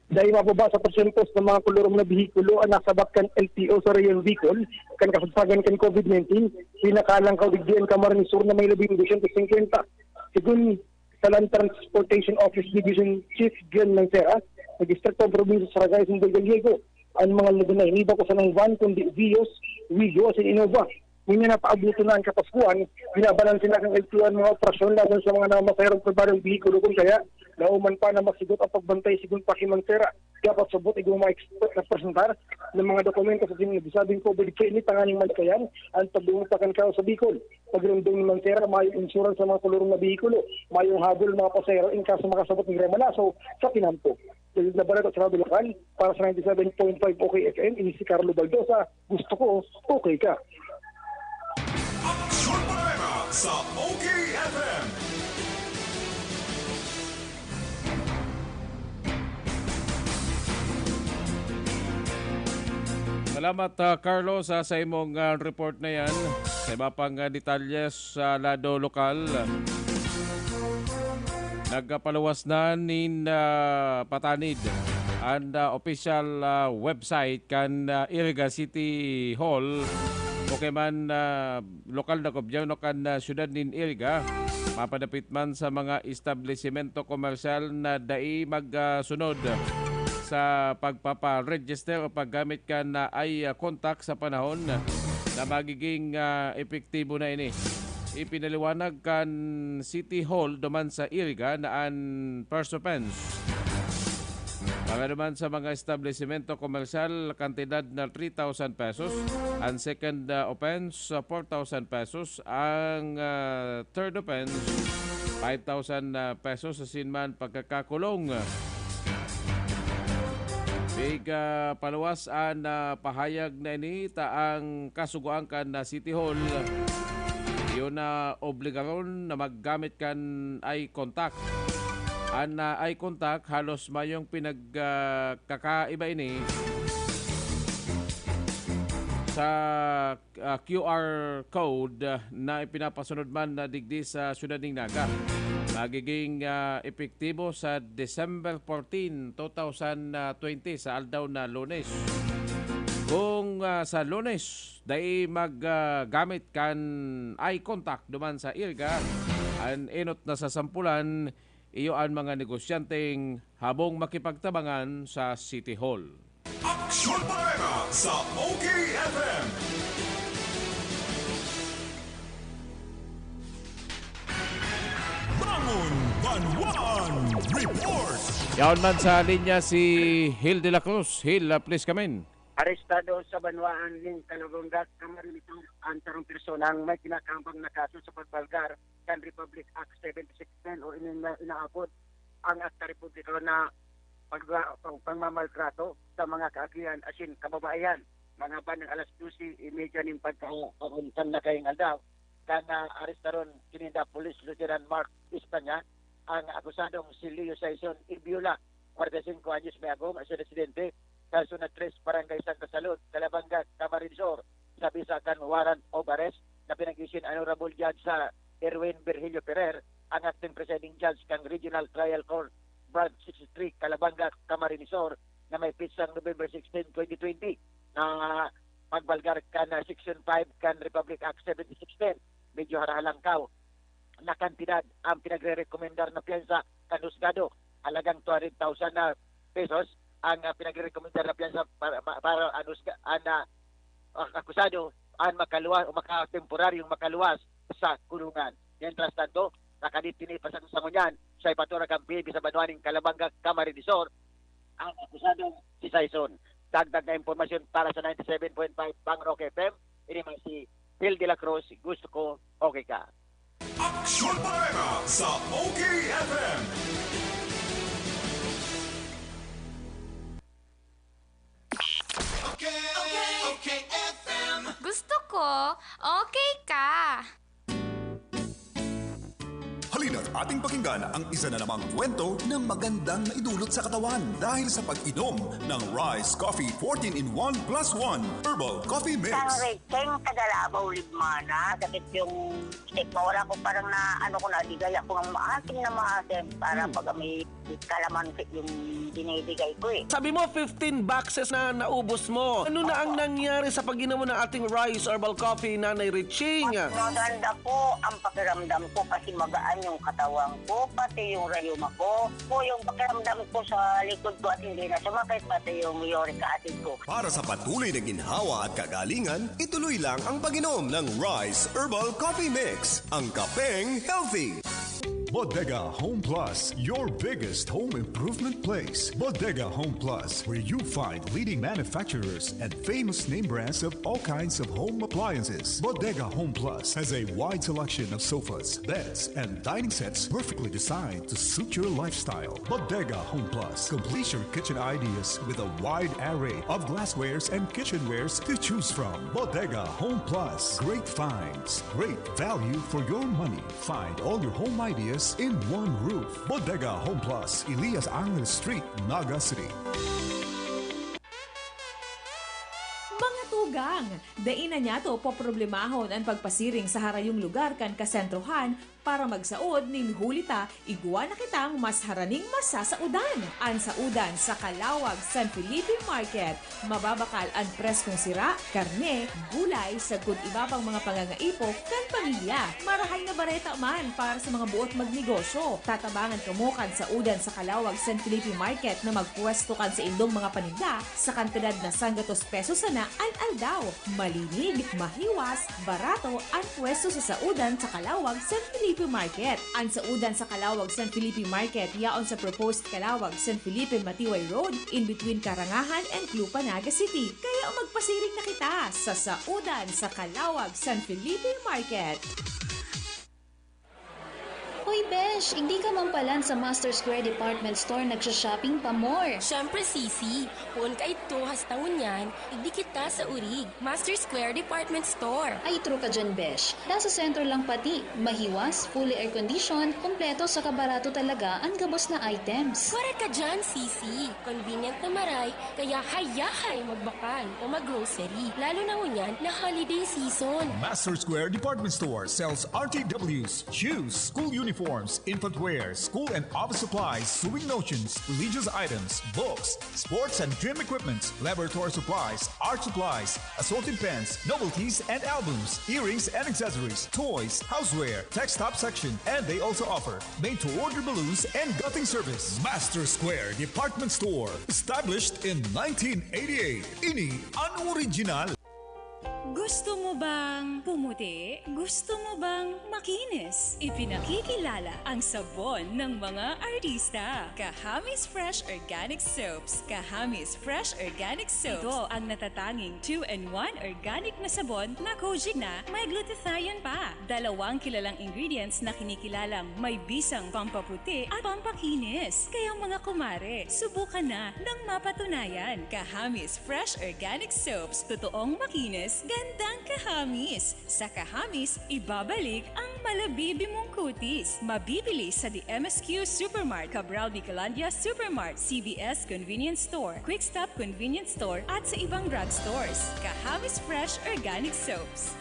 Dai mababa sa porsyento sa mga kolorom na behikulo ang nasabak kan L T O sa Rayon Bicol kan kasagsagan kan COVID nineteen. Pinakalangkaw digdi an Camarines Sur na may labing dosyentos singkwenta. Segun sa Land Transportation Office Division Chief John Lancera, nag-estrikto ang probinsya sa Saraga, Isabel Gallego. Ang mga lugar na ini bako sa nang van, kundi Vios, Wigos, and Innova. Ngunyan na paabuton na ang Kapaskuhan, binabalanse na kan L T O an mga operasyon laban sa mga namamasahero kan pribadong behikulo, kun kaya, nauman pa na masigot ang pagbantay sigon pa ki Mancera. Dapat sabot igwa mga expert na presentar ng mga dokumento sa sinasabing COVID care ni tanganing malikayan ang pagdungog pa kan kaso sa Bicol. Pagiromdom ni Mancera, mayong insurance sa mga kolorong na behikulo, mayong habol ang mga pasahero in kaso makasabot ng remalaso sa tinampo. David Navarrete, Sarado Lokal, para sa ninety-seven point five O K F M, ini si Carlo Baldosa. Gusto ko, okay ka. Aksyon Bareta sa O K F M. Salamat, ah, Carlo, sa, sa imong, ah, report na yan. Sa iba pang, ah, detalye sa lado lokal, nagpaluwas na nin, ah, patanid an, ah, official, ah, website kan, ah, Iriga City Hall. Okay man, ah, lokal na gobyerno kan, ah, siyudad nin Iriga, mapadapit man sa mga establisimento komersyal na dai magsunod sa pagpapa-register o paggamit kan, ah, eye contact sa panahon na magiging, ah, epektibo na ini. Ipinaliwanag kan City Hall duman sa Iriga na an first offense para duman sa mga establisimento komersyal, kantidad na three thousand pesos. An second, ah, offense, ah, four thousand pesos. Ang, ah, third offense, five thousand, ah, pesos asin man pagkakakulong. Pig, ah, paluwas an, ah, pahayag na ini ta ang kasugoan kan, ah, City Hall, iyo na obligaron na maggamit kan eye contact. An, ah, eye contact halos mayong pinag, ah, kakaiba ini sa, ah, Q R code, ah, na ipinapasunod man na digdi sa siyudad nin Naga. Magiging, ah, epektibo sa December fourteen, two thousand twenty, sa aldaw na Lunes. Kung, ah, sa Lunes, dai mag, ah, gamit kan eye contact duman sa Iriga, an enot na sasampulan, iyo an mga negosyanteng habong makipagtabangan sa City Hall. Aksyon Bareta sa O K F M. Bangon Banwaan Report. Yaon man sa linya si Hil de la Cruz. Hil, ah, please come in. Arestado sa banwaan nin Calabunga, Camarines Sur, ang sarong personang may kinakahambang na kaso sa pagbalgar kan Republic Act seventy-six ten o ini na inaapod ang Akta Republikano na pag-, pang-, pangmamaltrato sa mga kaagihan asin kababaihan. Mga bandang alas dose y media nin pagkaha, aron kan nakaing aldaw, kan, ah, arestaron kininda Police Lieutenant Mark Espanya ang akusadong si Leo Saison Ibiola, kwarenta y singko anyos may agom, asin residente sa Zona tres, Barangay Santa Salud, Calabanga, Camarines Sur, sa bisa kan warrant of arrest na pinag-issue ni Honorable Judge sa Erwin Virgilio Ferrer, ang acting presiding judge kan Regional Trial Court, Branch sixty-three, Calabanga, Camarines Sur, na may pitsang November sixteen, twenty twenty, na pagbalgar kan, ah, Section five kan Republic Act seventy-six ten. Medyo harahalangkaw na kantidad ang pinagre-rekomendar na piyansa kan husgado, halagang two hundred thousand na pesos ang, ah, pinagre-rekomendar na piyansa para, pa-, para an husga-, an, ah, ah, akusado an makaluwas o makatemporaryong makaluwas sa kulungan. Mientras tanto, nakadetene pa sa, sa ngunyan sa ipatura kan P N P sa banwa nin Calabanga, Camarines Sur, ang akusadong si Saison. Dagdag na impormasyon para sa ninety-seven point five Bang Rock F M, ini man si Phil de la Cruz, gusto ko, okay ka. Aksyon Bareta sa O K F M. Okay, okay, okay, F M. Gusto ko, okay ka. Halina't ating pakinggan ang isa na namang kwento na magandang naidulot sa katawan dahil sa pag-inom ng Rice Coffee fourteen in one plus one Herbal Coffee Mix. Kang Recheng, taga Labao, Libmana. Sakit yung stek ko. Wala ko, parang na, ano ko, nadigaya ko ng maasim na maasim para Hmm. pag may kalamansi yung binibigay ko eh. Sabi mo, fifteen boxes na naubos mo. Ano na ang nangyari sa pag-inom mo ng ating Rice Herbal Coffee, Nanay Riching? Maganda po ang pakiramdam ko kasi magaan yung katawan ko, pati yung rayuma ko. Po yung pakiramdam ko sa likod ko at hindi na sumakit, pati yung uric acid ko. Para sa patuloy na ginhawa at kagalingan, ituloy lang ang pag-inom ng Rice Herbal Coffee Mix, ang kapeng healthy. Bodega Home Plus, your biggest home improvement place. Bodega Home Plus, where you find leading manufacturers and famous name brands of all kinds of home appliances. Bodega Home Plus has a wide selection of sofas, beds, and dining sets perfectly designed to suit your lifestyle. Bodega Home Plus completes your kitchen ideas with a wide array of glasswares and kitchenwares to choose from. Bodega Home Plus, great finds, great value for your money. Find all your home ideas in one roof. Bodega Home Plus, Elias Angel Street, Naga City. Mga tugang, dai na niyato poproblemahon an pagpasiring sa harayong lugar kan kasentrohan para magsaod nin huli ta igwa na kitang mas haraning masasaodan. An saodan sa Calauag San Felipe Market. Mababakal an preskong sira, karne, gulay, sagkod iba pang mga pangangaipo kan pamilya. Marahay na bareta man para sa mga buot magnegosyo. Tatabangan kamo kan saodan sa Calauag San Felipe Market na magpwesto kan saindong mga paninda sa kantidad na sanggatos pesos sana an aldaw. Malinig, mahiwas, barato an pwesto sa saodan sa Calauag San Felipe Market. An saodan sa Calauag San Felipe Market yaon sa proposed Calauag San Felipe Matiway Road, in between Karangahan and Clupa, Naga City. Kaya magpasiring na kita sa saodan sa Calauag San Felipe Market. Hoy besh, igdi ka mampalan sa Master Square Department Store nagsha-shopping pa more. Siyempre, Sisi, poon kaidto hasta ngunyan, igdi kita sa Urig, Master Square Department Store. Ay, true ka dyan, besh. Nasa sentro lang pati, mahiwas, fully air-conditioned, kumpleto saka barato talaga an gabos na items. Correct ka dyan, Sisi. Convenient na maray, kaya hayahay magbakal o mag-grocery, lalo na ngunyan na holiday season. Master Square Department Store sells R T Ws, shoes, school uniforms, infant wear, school and office supplies, sewing notions, religious items, books, sports and gym equipments, laboratory supplies, art supplies, assorted pens, novelties and albums, earrings and accessories, toys, houseware, tech stop section, and they also offer made-to-order balloons and gutting service. Master Square Department Store, established in nineteen eighty-eight. Ini an original. Gusto mo bang pumuti? Gusto mo bang makinis? Ipinakikilala ang sabon ng mga artista. Kahamis Fresh Organic Soaps. Kahamis Fresh Organic Soaps. Ito ang natatanging two-in-one organic na sabon na kojic na may glutathione pa. Dalawang kilalang ingredients na kinikilalang may bisang pampaputi at pampakinis. Kaya mga kumare, subukan na nang mapatunayan. Kahamis Fresh Organic Soaps. Totoong makinis, gandang kahamis. Sa kahamis, ibabalik ang malabibi mong kutis. Mabibili sa D M S Q Supermart, Cabral Bicolandia Supermart, C V S Convenience Store, Quick Stop Convenience Store, at sa ibang drugstores. Kahamis Fresh Organic Soaps.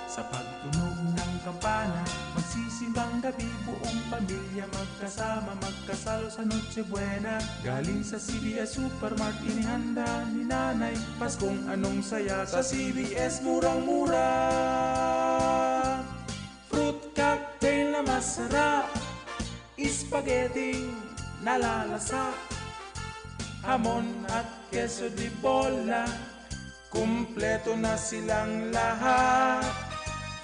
Sa pagtunog ng kampana, magsisimbang gabi, buong pamilya magkasama, magkasalo sa Noche Buena. Galing sa C V S Supermart, inihanda ni Nanay, Paskong anong saya sa C V S, murang-mura. Fruit cocktail na masarap, spaghetti nalalasa, hamon at queso de bola, kumpleto na silang lahat.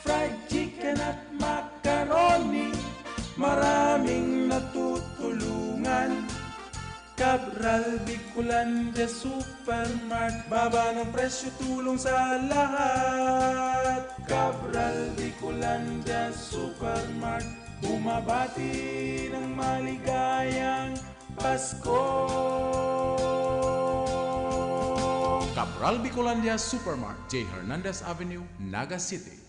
Fried chicken at macaroni, maraming natutulungan. Cabral Bicolandia Supermart, baba ng presyo, tulong sa lahat. Cabral Bicolandia Supermart, bumabati ng maligayang Pasko. Cabral Bicolandia Supermart, J Hernandez Avenue, Naga City.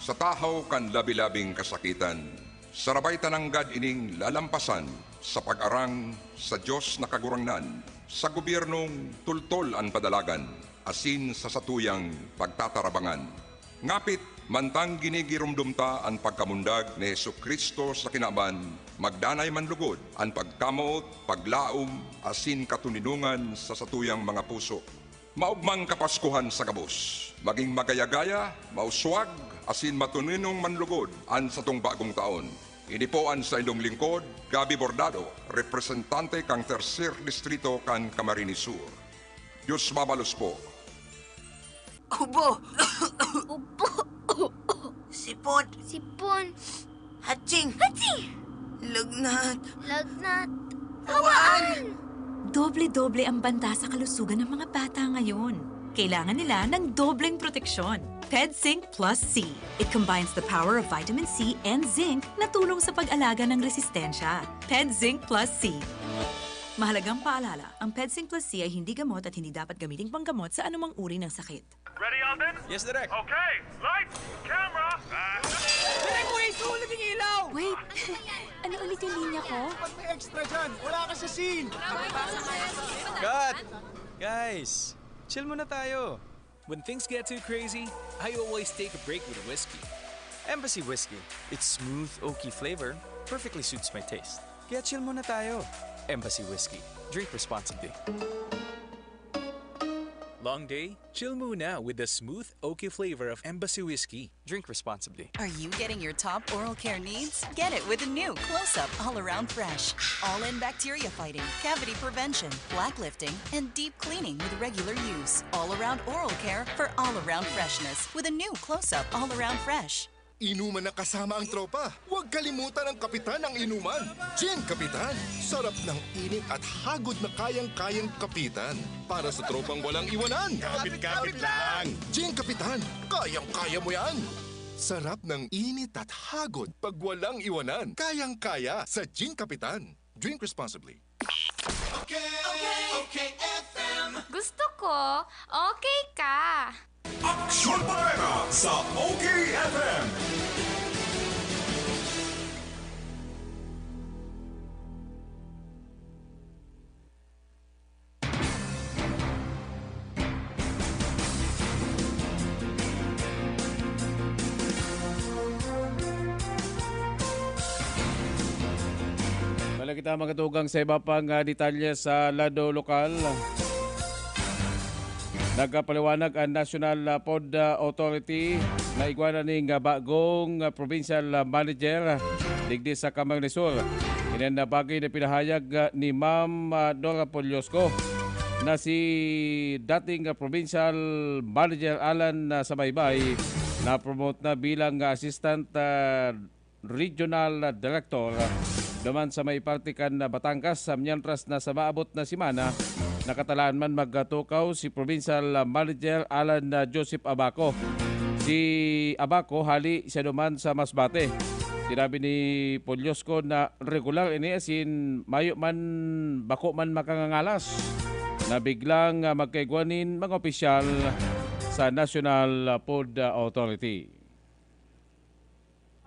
Sa tahaw kan labi-labing kasakitan, sarabay ta nanggad ining lalampasan sa pag-arang sa Dios na Kagurangnan, sa gobyernong tultol an padalagan, asin sa satuyang pagtatarabangan. Ngapit, mantang ginigiromdom ta an pagkamundag ni Jesu-Cristo sa kinaban, magdanay man lugod an pagkamoot, paglaom, asin katoninongan sa satuyang mga puso. Maogmang Kapaskuhan sa gabos. Maging magaya-gaya, mauswag, asin matoninong man lugod an satong bagong taon. Ini po an saindong lingkod, Gabby Bordado, representante kan Tercer Distrito kan Camarines Sur. Diyos mabalos po. Ubo! Ubo! Sipon! Sipon! Hatching! Hatching! Lagnat! Lagnat! Hawaan! Doble-doble ang banta sa kalusugan ng mga bata ngayon. Kailangan nila ng dobleng proteksyon. PedZinc Plus C. It combines the power of vitamin C and zinc na tulong sa pag-alaga ng resistensya. PedZinc Plus C. Mahalagang paalala, ang PedZinc Plus C ay hindi gamot at hindi dapat gamiting panggamot sa anumang uri ng sakit. Ready, Alden? Yes, Direk. Okay, lights, camera, ah. Direk, wait! Tulad ng ilaw! Wait! Ano ulit yung linya ko? Ba't may extra dyan? Wala ka sa scene! Cut! Guys, chill muna tayo. When things get too crazy, I always take a break with whiskey. Embassy Whiskey. Its smooth, oaky flavor perfectly suits my taste. Kaya chill muna tayo. Embassy Whiskey. Drink responsibly. Long day? Chill muna with the smooth, oaky flavor of Embassy Whiskey. Drink responsibly. Are you getting your top oral care needs? Get it with a new Close Up All Around Fresh. All in bacteria fighting, cavity prevention, plaque lifting, and deep cleaning with regular use. All around oral care for all around freshness with a new Close Up All Around Fresh. Inuman na kasama ang tropa. Huwag kalimutan ang kapitan ng inuman. Gin Kapitan. Sarap ng init at hagod na kayang-kayang kapitan. Para sa tropang walang iwanan. Kapit-kapit lang. Gin Kapitan. Kayang-kaya mo yan. Sarap ng init at hagod pag walang iwanan. Kayang-kaya sa Gin Kapitan. Drink responsibly. Okay, okay, F M. Gusto ko, okay ka. Aksyon Bareta sa O K F M. Balik kita, mga tugang, sa iba pang, ah, detalye sa lado lokal. Nagpaliwanag ang National, ah, Food, ah, Authority na igwa na ning, ah, bagong, ah, provincial, ah, manager, ah, digdi sa Camarines Sur. Ini an bagay na pinahayag, ah, ni Ma'am, ah, Dora Poliosco na si dating, ah, provincial manager Alan, ah, Samaybay na promote na bilang, ah, assistant, ah, regional director duman sa may parte kan Batangas, mientras na sa maabot na semana, nakatalaan man magtukaw si Provincial Manager Alan Joseph Abaco. Si Abaco, hali siya duman sa Masbate. Sinabi ni Poliosco na regular ini, asin mayo man, bako man makangangalas na biglang, ah, magkaigwa nin mga opisyal sa National Food Authority.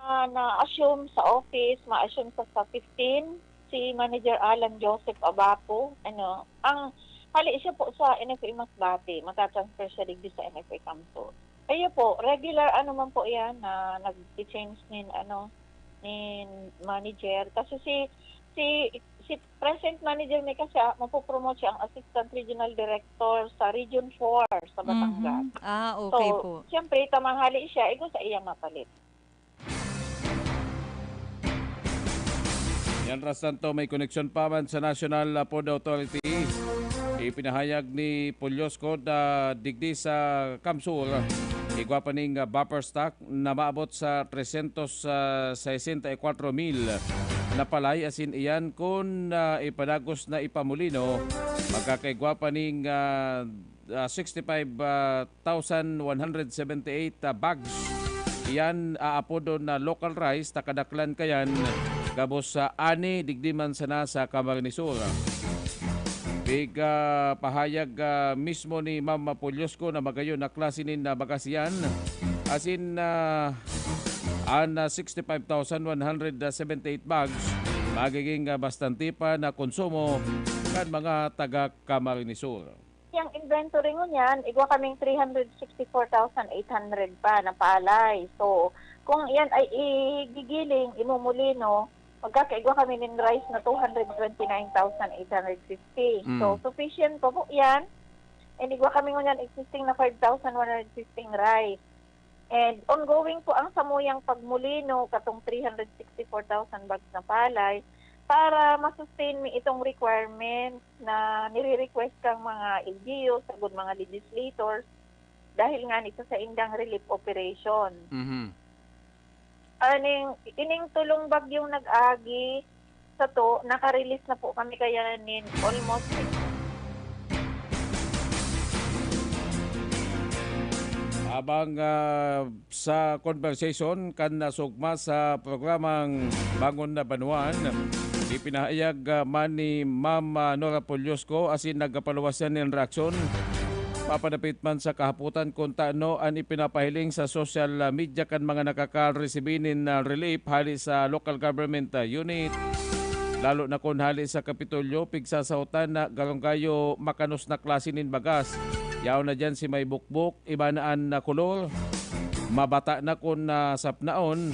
Ah, na-assume sa office, ma-assume sa, sa fifteen, si Manager Alan Joseph Abaco. Ano, ang hali siya po sa N F A Masbate, matatransfer siya digdi sa N F A Campo. Kayo po, regular ano man po yan na nag-change nin, ano, nin manager. Kasi si, si, si present manager may kasi, ah, mapopromote siya ang Assistant Regional Director sa Region four sa Batangas. Mhm. Ah, okay po. So, siyempre, tamanghali siya, igo sa iya mapalit. Yan, Ras Santo, may koneksyon pa man sa National Food Authority. Ipinahayag ni Pulyos Code, ah, digdi sa Kamsur, igwa pa ning, ah, buffer stock na maabot sa trescientos sesenta y cuatro mil na palay, asin iyan kun, ah, ipadagos na ipamulino, magkakaigwa pa ning, ah, ah, sixty-five, ah, thousand one hundred seventy-eight, ah, bags. Iyan aapodon na local rice, ta kadaklan kayan gabos sa ani digdi man sana sa Camarines Sur. Pig, ah, pahayag, ah, mismo ni Ma'am Pulyosco na magayon na klase nin, ah, bagas iyan. Asin, ah, an, ah, sixty-five thousand one hundred seventy-eight bags magiging, ah, bastante pa na konsumo kan mga taga Camarines Sur. Ang inventory ngunyan, igwa kaming three hundred sixty-four thousand eight hundred pa na palay. So, kung yan ay igigiling, imumulino, magkakaigwa kami nin rice na two hundred twenty-nine thousand eight hundred fifty. Mm. So, sufficient pa po yan. And igwa kami ngunyan existing na five thousand one hundred fifty rice. And ongoing po ang samuyang pagmulino katong three hundred sixty-four thousand bags na palay para ma-sustain mi itong requirement na nire-request kang mga L G U, sagud mga legislators, dahil nga nito sa indang relief operation. Mhm. Aning, ining tulong bagyong nag-agi, sato, naka-release na po kami kaya nin almost six. Habang, ah, sa conversation kan nasugma sa programang Bangon na Banwaan, ipinahayag, ah, man ni Ma'am, ah, Nora Pulyosco asin nagpaluwas siya nin reaksyon. Papanapit man sa kahapotan kun tano an ipinapahiling sa social, ah, media kan mga nakakaresibi nin, ah, relief hali sa local government, ah, unit. Lalo na kun hali sa Kapitolyo, pigsasahotan na garong gayo makanos na klase nin bagas. Yaon na diyan si may bukbok, iba na an, ah, kolor. Mabata na kun, ah, sapnaon.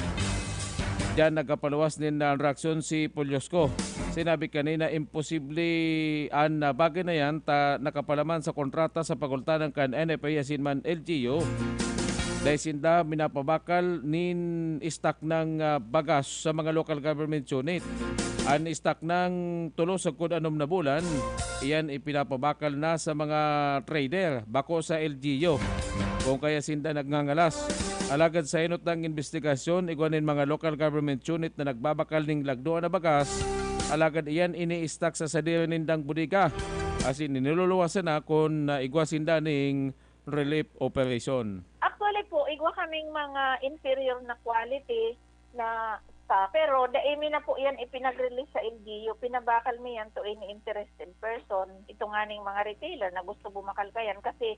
Diyan nagkapaluwas nin, ah, reaksyon si Pulyosco. Sinabi kanina, imposible an, ah, bagay na yan ta nakapalaman sa kontrata sa pagultanan kan N F A asin man L G U. Dai sinda minapabakal nin stock ng, ah, bagas sa mga local government unit. An stock ng tulo sagkod anom na bulan, iyan ipinapabakal na sa mga trader, bako sa L G U, kung kaya sinda nagngangalas. Alagad sa hinot ng imbestigasyon, igwa nin mga local government unit na nagbabakal ning lagdoan na bagas, alagad iyan ini-stock sa sadiri nindang bodega, asin niluluwasan na kun, ah, igwa sinda ning relief operation. Actually po, igwa kaming mga inferior na quality na stock. Pero dai mi na po yan ipinag-release sa L G U. Pinabakal mi yan to any interested person. Ito nga ning mga retailer na gusto bumakal kayan kasi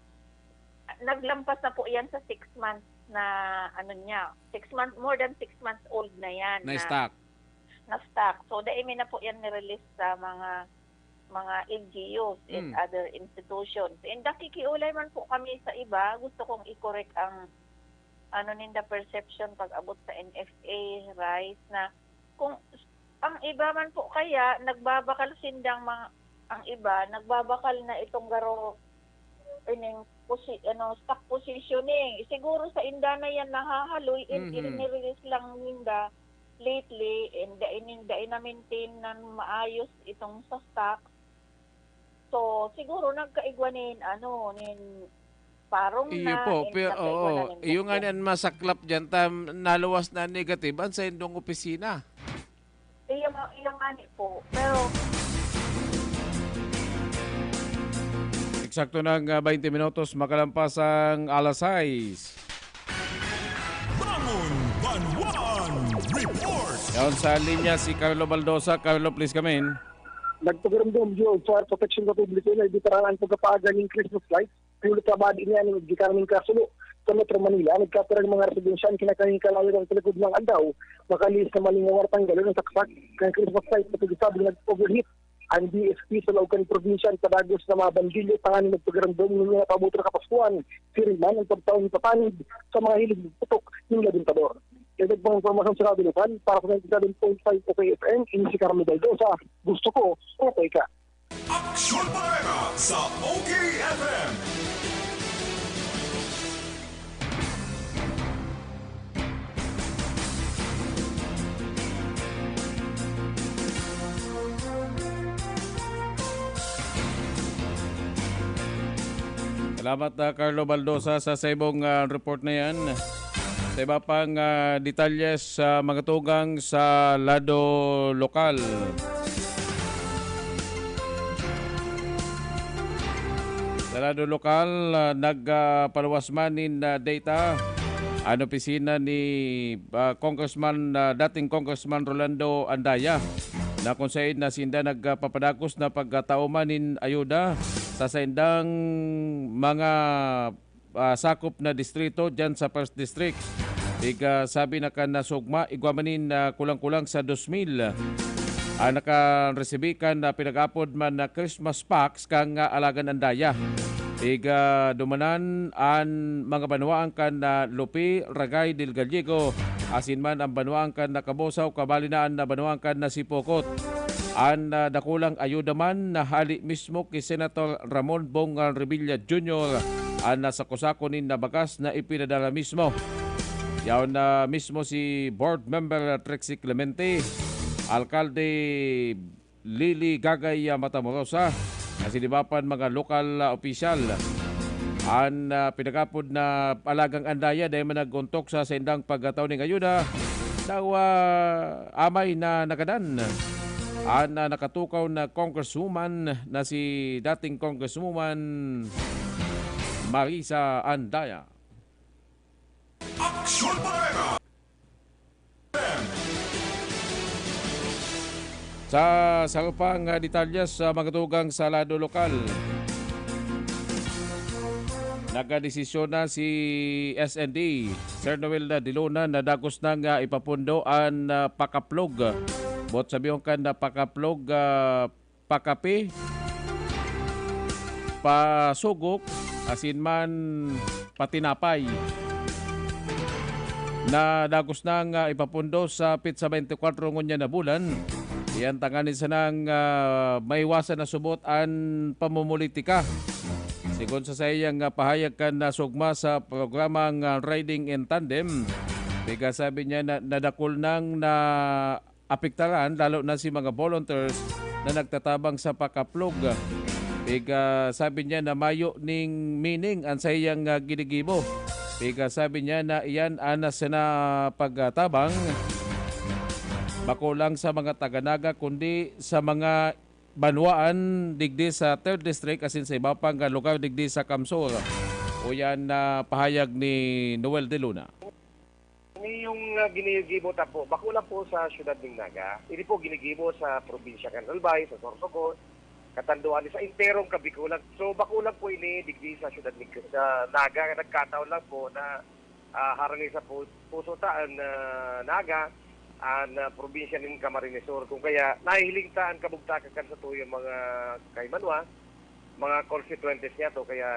naglampas na po yan sa six months na ano niya. Six months, more than six months old na yan. Na stock. Na stock. So, dai mi na po yan ni-release sa mga mga L G Us and Mm. other institutions. And nakikiulay man po kami sa iba, gusto kong i-correct ang ano ninda perception pag-abot sa N F A, rice, na kung ang iba man po kaya nagbabakal sindang mga, ang iba nagbabakal na itong garo, ining posi-, ano, stock positioning. Siguro sa inda na yan nahahaloy and Mhm. ini-release lang ninda lately, and dai nin-, dai na-maintain na maayos itong sa stock. So, siguro nagkaigwa nin, ano, nin parong Iyo na, po, and pero, nagkaigwa na oo, nin iyo nga bukbok. Ni an masaklap diyan, tam-, naluwas na negative an saindong opisina. Iyo nga, iyo nga ni po. Pero Eksakto ng, ah, baynte minutos makalampas ang alas sais. Bangon Banwaan Report! Yaon sa linya si Carlo Baldosa. Carlo, please come in. Nagpagarumdom, Gio, Fire Protection Republic, na ibitaran ang pagkapaaga nin Christmas lights. Pinulit sa badi niya ning gikanan nin kasulo sa Metro Manila, nagkapirang mga residensya an kinakanging kalayo kan palikod nin aldaw, makalihis na malingawar tanggalon an saksak kan Christmas light sa pagkasabing nag-overheat an D F P sa laog kan probinsya. Nagpadagos na mga bandilyo tanganing magpagarumdom nin mga paabot na Kapaskuhan, siring man an pagtaon nin papanid sa mga hilig magputok nin labintador. Dagdag pang impormasyon sa Radyo Lokal, para sa ninety-seven point five O K F M, ini si Carlo Baldosa. Gusto ko, okay ka. Aksyon Bareta sa O K F M. Salamat, ah, Carlo Baldosa, sa saimong, ah, report na yan. Sa iba pang, ah, detalye sa mga tugang sa lado lokal. Sa lado lokal, ah, nag, ah, paluwas man nin, ah, data an opisina ni, ah, Congressman, ah, dating Congressman Rolando Andaya, na kung sain na sinda nagpapadagos na pagkatao man nin ayuda sa saindang mga ah, sakop na distrito diyan sa First District. Ig, ah, sabi na kan nasugma, igwa man nin, ah, kulang-kulang sa dos mil. An nakaresibi kan, ah, pinag-apod man na Christmas packs kan, ah, Alagan Andaya. Iga dumanan an mga banwaan kan, ah, Lupi, Ragay del Gallego, asin man an banwaan kan na Cabusao, kabali na an, ah, banwaan kan na Sipocot. An, ah, dakulang ayuda man na hali mismo ki Senator Ramon Bong Revilla Junior an nasako-sako nin nabagas na ipinadala mismo. Yaon na mismo si Board Member Trixie Clemente, Alkalde Lily Gagay, ah, Matamorosa, asin iba pang mga lokal, ah, opisyal. An, ah, pinagapod na Alagang Andaya dai man nag-ontok sa saindang pagkataw ning ayuda, daw, ah, amay na nagadan an, ah, nakatukaw na congresswoman na si dating Congresswoman Marisa Andaya. Aksyon Bareta! Sa saro pang, ah, detalye sa mga tugang sa lado lokal, nagdesisyon na si S N D, Sir Noel de Luna, na dagos nang, ah, ipapundo an, ah, pakaplog. Boot sabihon kan na pakaplog, ah, pakape, pasugok, asin man patinapay na dagos nang, ah, ipapundo sa petsa twenty-four ngunyan na bulan. Iyan tanganing sanang, ah, maiwasan na subot an pamumulitika. Sigon sa saiyang, ah, pahayag kan nasugma sa programang, ah, Riding in Tandem, piga sabi niya na nadakul nang na apektaran, lalo na si mga volunteers na nagtatabang sa pakaplog. Piga sabi niya na mayo ning meaning an saiyang, ah, ginigibo. Piga sabi niya na iyan an sana pagtabang, bako lang sa mga taga Naga, kundi sa mga banwaan digdi sa Third District asin sa iba pang, ah, lugar digdi sa Kamsur. Uyan na pahayag ni Noel de Luna. Ini yung, ah, ginigibo ta po, bako lang po sa siyudad ning Naga. Ini po ginigibo sa probinsya kan Albay, sa Sorsogon, Catanduanes, sa enterong Kabikolan. So, bako lang po ini digdi sa siyudad ning, sa Naga. Nagkataon lang po na, ah, harani sa pu-, puso ta an, ah, Naga, an, ah, probinsya ning Camarines Sur. Kung kaya, nahihiling ta an kabugtakan kan satuyang mga kaimanwa, mga constituentes niya to, kaya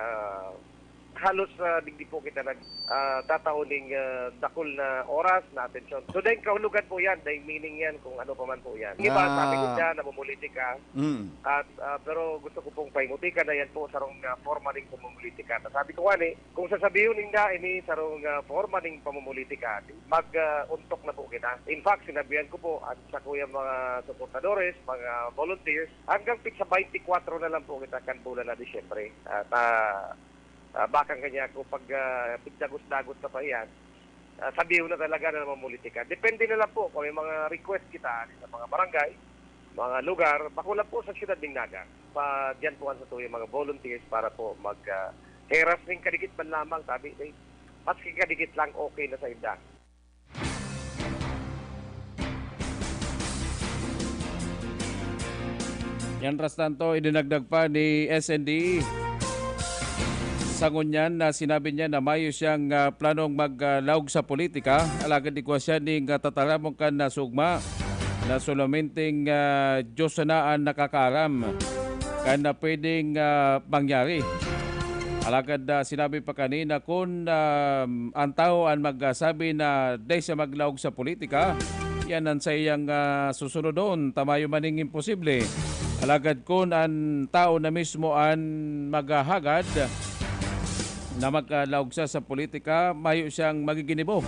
halos, ah, digdi po kita nag, ah, tatao ning, ah, dakul na oras na atensyon. So, dahil kahulugan po yan, dahil meaning yan kung ano pa man po yan. Yung iba, sabi ko Ah. dyan, namumulitika. Mm. At, ah, pero gusto ko pong pahimuti ka na yan po, sarong, ah, forma ning pamumulitika. Na sabi ko nga ni, kung sasabihon ninda, ini sarong, ah, forma ning pamumulitika, mag, ah, untok na po kita. In fact, sinabihan ko po at sa kuyang mga suportadores, mga volunteers, hanggang petsa twenty-four na lang po kita kan bulan na Disyembre. At, ah, ah, bakang kanya ako pag, ah, dagos-dagos na pa yan, ah, sabihin na talaga na namumulitika. Depende na lang po kung may mga request kita sa mga barangay, mga lugar, bako lang po sa siyudad ning Naga. Pa, diyan po ang satuyang mga volunteers para po mag, ah, heras ning kadikit man lamang, sabi, eh, maski kadikit lang, okay na sa inda. Yan, ras tanto, idinagdag pa ni S N D sa ngunyan na sinabi niya na mayo siyang, ah, planong maglaog sa politika, alagad igwa siya ning, ah, tataramon kan nasugma na solamente, ah, Diyos sana an nakakaaram kan na pwedeng, ah, mangyari. Alagad, ah, sinabi pa kanina, kun, ah, an tawo an magsabi na dai siya maglaog sa politika, yan an saiyang, ah, susunodon, ta mayo man ning imposible. Alagad kun an tawo na mismo an maghahagad na maglaog siya sa politika, mayo siyang magiginibo.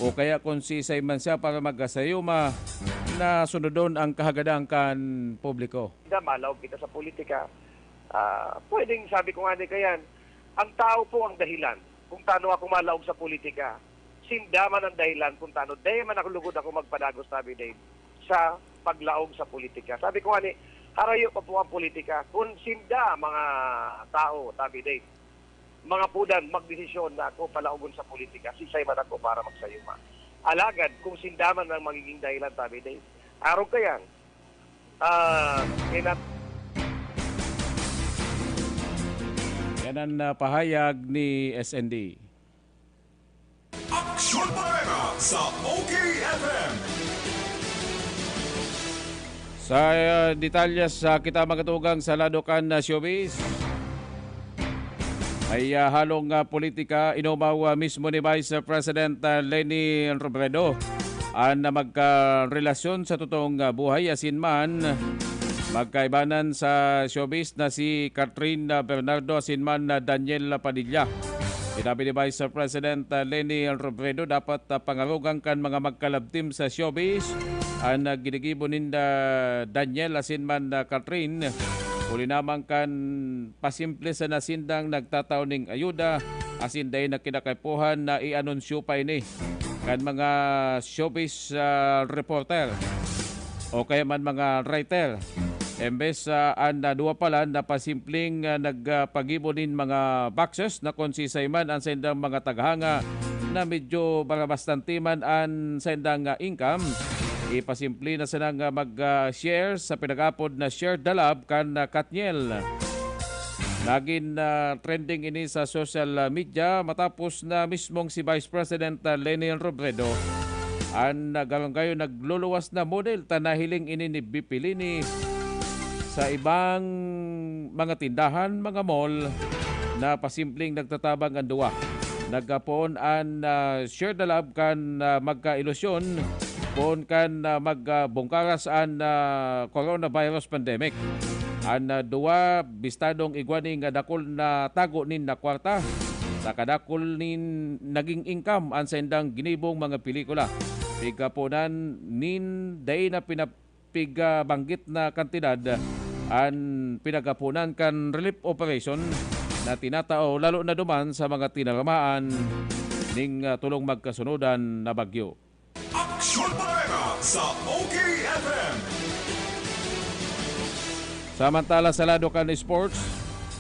O kaya kun siisay man siya para magkasayuma na sunodon ang kahagadan kan publiko. Na malaog kita sa politika, ah, pwedeng sabi ko nga ni kayan, ang tao po ang dahilan kung tano ako malaog sa politika. Sinda man ang dahilan kung tano dai man ako lugod ako magpadagos, sabi Dave, sa paglaog sa politika. Sabi ko nga ni, harayo pa po ang politika. Kung sinda, mga tao, sabi Dave, mga pudan, magdesisyon na ako palaogon sa politika, sisay man ako para magsayuma. Alagad, kung sinda man ang magiging dahilan, sabi Dave, arog kayan, ah, kinat- Yan ang, ah, pahayag ni S N D. Aksyon Bareta sa O K F M. Sa, ah, detalyes, ah, kita magatugang sa lado kan, ah, showbiz. May, ah, halong, ah, politika, inumaw, ah, mismo ni Vice President, ah, Leni Robredo an, ah, magkarelasyon sa totoong, ah, buhay, asin man magkaibanan sa showbiz na si Catherine, ah, Bernardo asin man, ah, Daniel Padilla. Sinabi ni Vice President, ah, Leni Robredo, dapat, ah, pangarogan kan mga magka-love team sa showbiz an, ah, ginigibo ninda Daniel asin man, ah, Catherine. Huli na man kan pasimple sana sindang nagtatao ning ayuda asin dai na kinakaipuhan na i-anunsyo pa ini kan mga showbiz, ah, reporter o kaya man mga writer. Embes, ah, an, ah, duwa pala na pasimpleng, ah, nagpagibo nin mga boxes na kung sisay man an saindang mga taghanga na medyo barabastante man an saindang, ah, income, ipasimple na sanang, ah, mag, ah, share sa pinag-apod na Share the Love kan, ah, Katniel. Nagin, ah, trending ini sa social, ah, media matapos na mismong si Vice President, ah, Leni Robredo an, ah, garong-gayo nagluluwas na model ta nahiling ini ni Bipilini sa ibang mga tindahan, mga mall na pasimpleng nagtatabang an duwa. Nagkapoon an, ah, Share the Love kan, ah, magkailusyon poon kan, ah, magbungkaras an, ah, coronavirus pandemic. An, ah, duwa bistadong igwa nin dakul na tago nin na kwarta. Sa kadakul nin naging income an saindang ginibong mga pelikula. Pigkaponan nin dai na pinap- pig, ah, banggit na kantidad an pinagkaponan kan relief operation na tinatao, lalo na duman sa mga tinaramaan ning, ah, tulong magkasunodan na bagyo. Aksyon Bareta sa O K F M. Samantala, sa lado kan sports,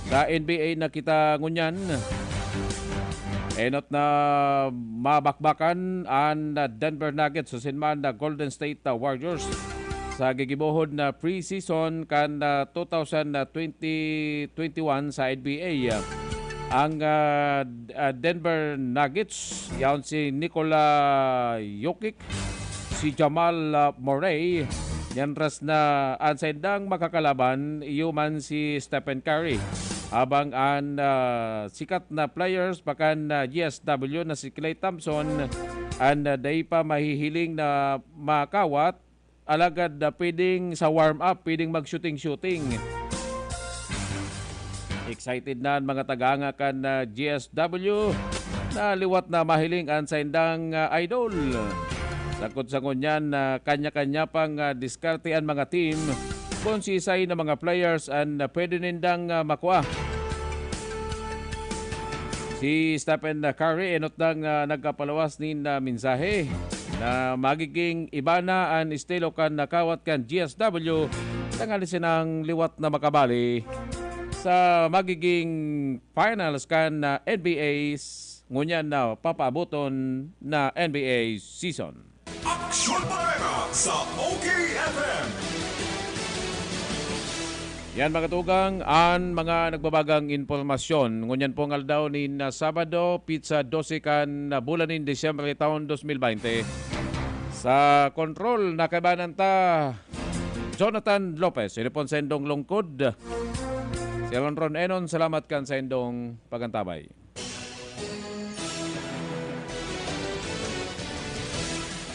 sa N B A na kita ngunyan. Enot na mabakbakan an Denver Nuggets asin man na Golden State Warriors sa gigibohon na preseason kan, ah, two thousand twenty twenty-one sa N B A. Ang, ah, D-, ah, Denver Nuggets, yaon si Nikola Jokic, si Jamal, ah, Murray, mientras na an saindang makakalaban, iyo man si Stephen Curry. Habang an, ah, sikat na players, pakan, ah, G S W na si Klay Thompson, an, ah, dai pa mahihiling na makawat, alagad, ah, pwedeng sa warm-up, pwedeng mag-shooting-shooting. Excited na an mga tagahanga kan, ah, G S W na liwat na mahiling an saindang, ah, idol. Sagkod sa ngunyan na kanya-kanya pang, ah, diskarte an mga team kun sisay na mga players an, ah, pwede nindang, ah, makua. Si Stephen Curry enot nang, ah, nagkapaluwas nin, ah, mensahe na magiging iba na an estilo kan nakawat kan G S W, tanganing sinang liwat na makabali sa magiging finals kan, ah, N B A s-, ngunyan na papaaboton na N B A season. Aksyon Bareta sa O K F M. Yan, mga tugang, an mga nagbabagang impormasyon. Ngunyan pong aldaw nin, ah, Sabado, pitsa dose kan, ah, bulan nin Disyembre, taon dos mil baynte. Sa kontrol, nakaibanan ta, Jonathan Lopez. Ini pong saindong lungkod, si Ronron Enon. Salamat kan saindong pagantabay.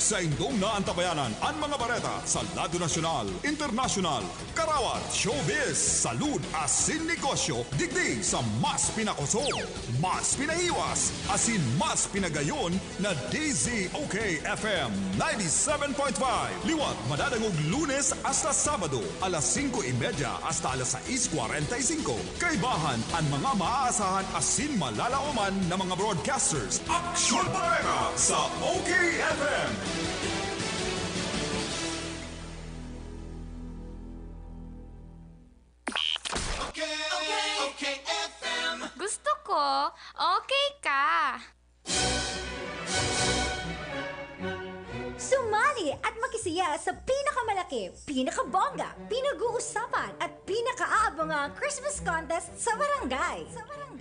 Saindong naantabayanan an mga bareta sa lado nasyonal, internasyonal, karawat, showbiz, salud asin negosyo, digdi sa mas pinakosog, mas pinahiwas, asin mas pinagayon na D Z O K F M ninety-seven point five. Liwat madadangog Lunes hasta Sabado, alas singko y media hasta alas sais kwarenta y singko. Kaibahan an mga maaasahan asin malalaoman na mga broadcasters. Aksyon Bareta sa O K F M. Okay, okay, okay, F M. Gusto ko, okay ka. Sumali at makisaya sa pinakamalaki, pinakabongga, pinag-uusapan at pinakaaabangang Christmas contest sa barangay. Sa barangay.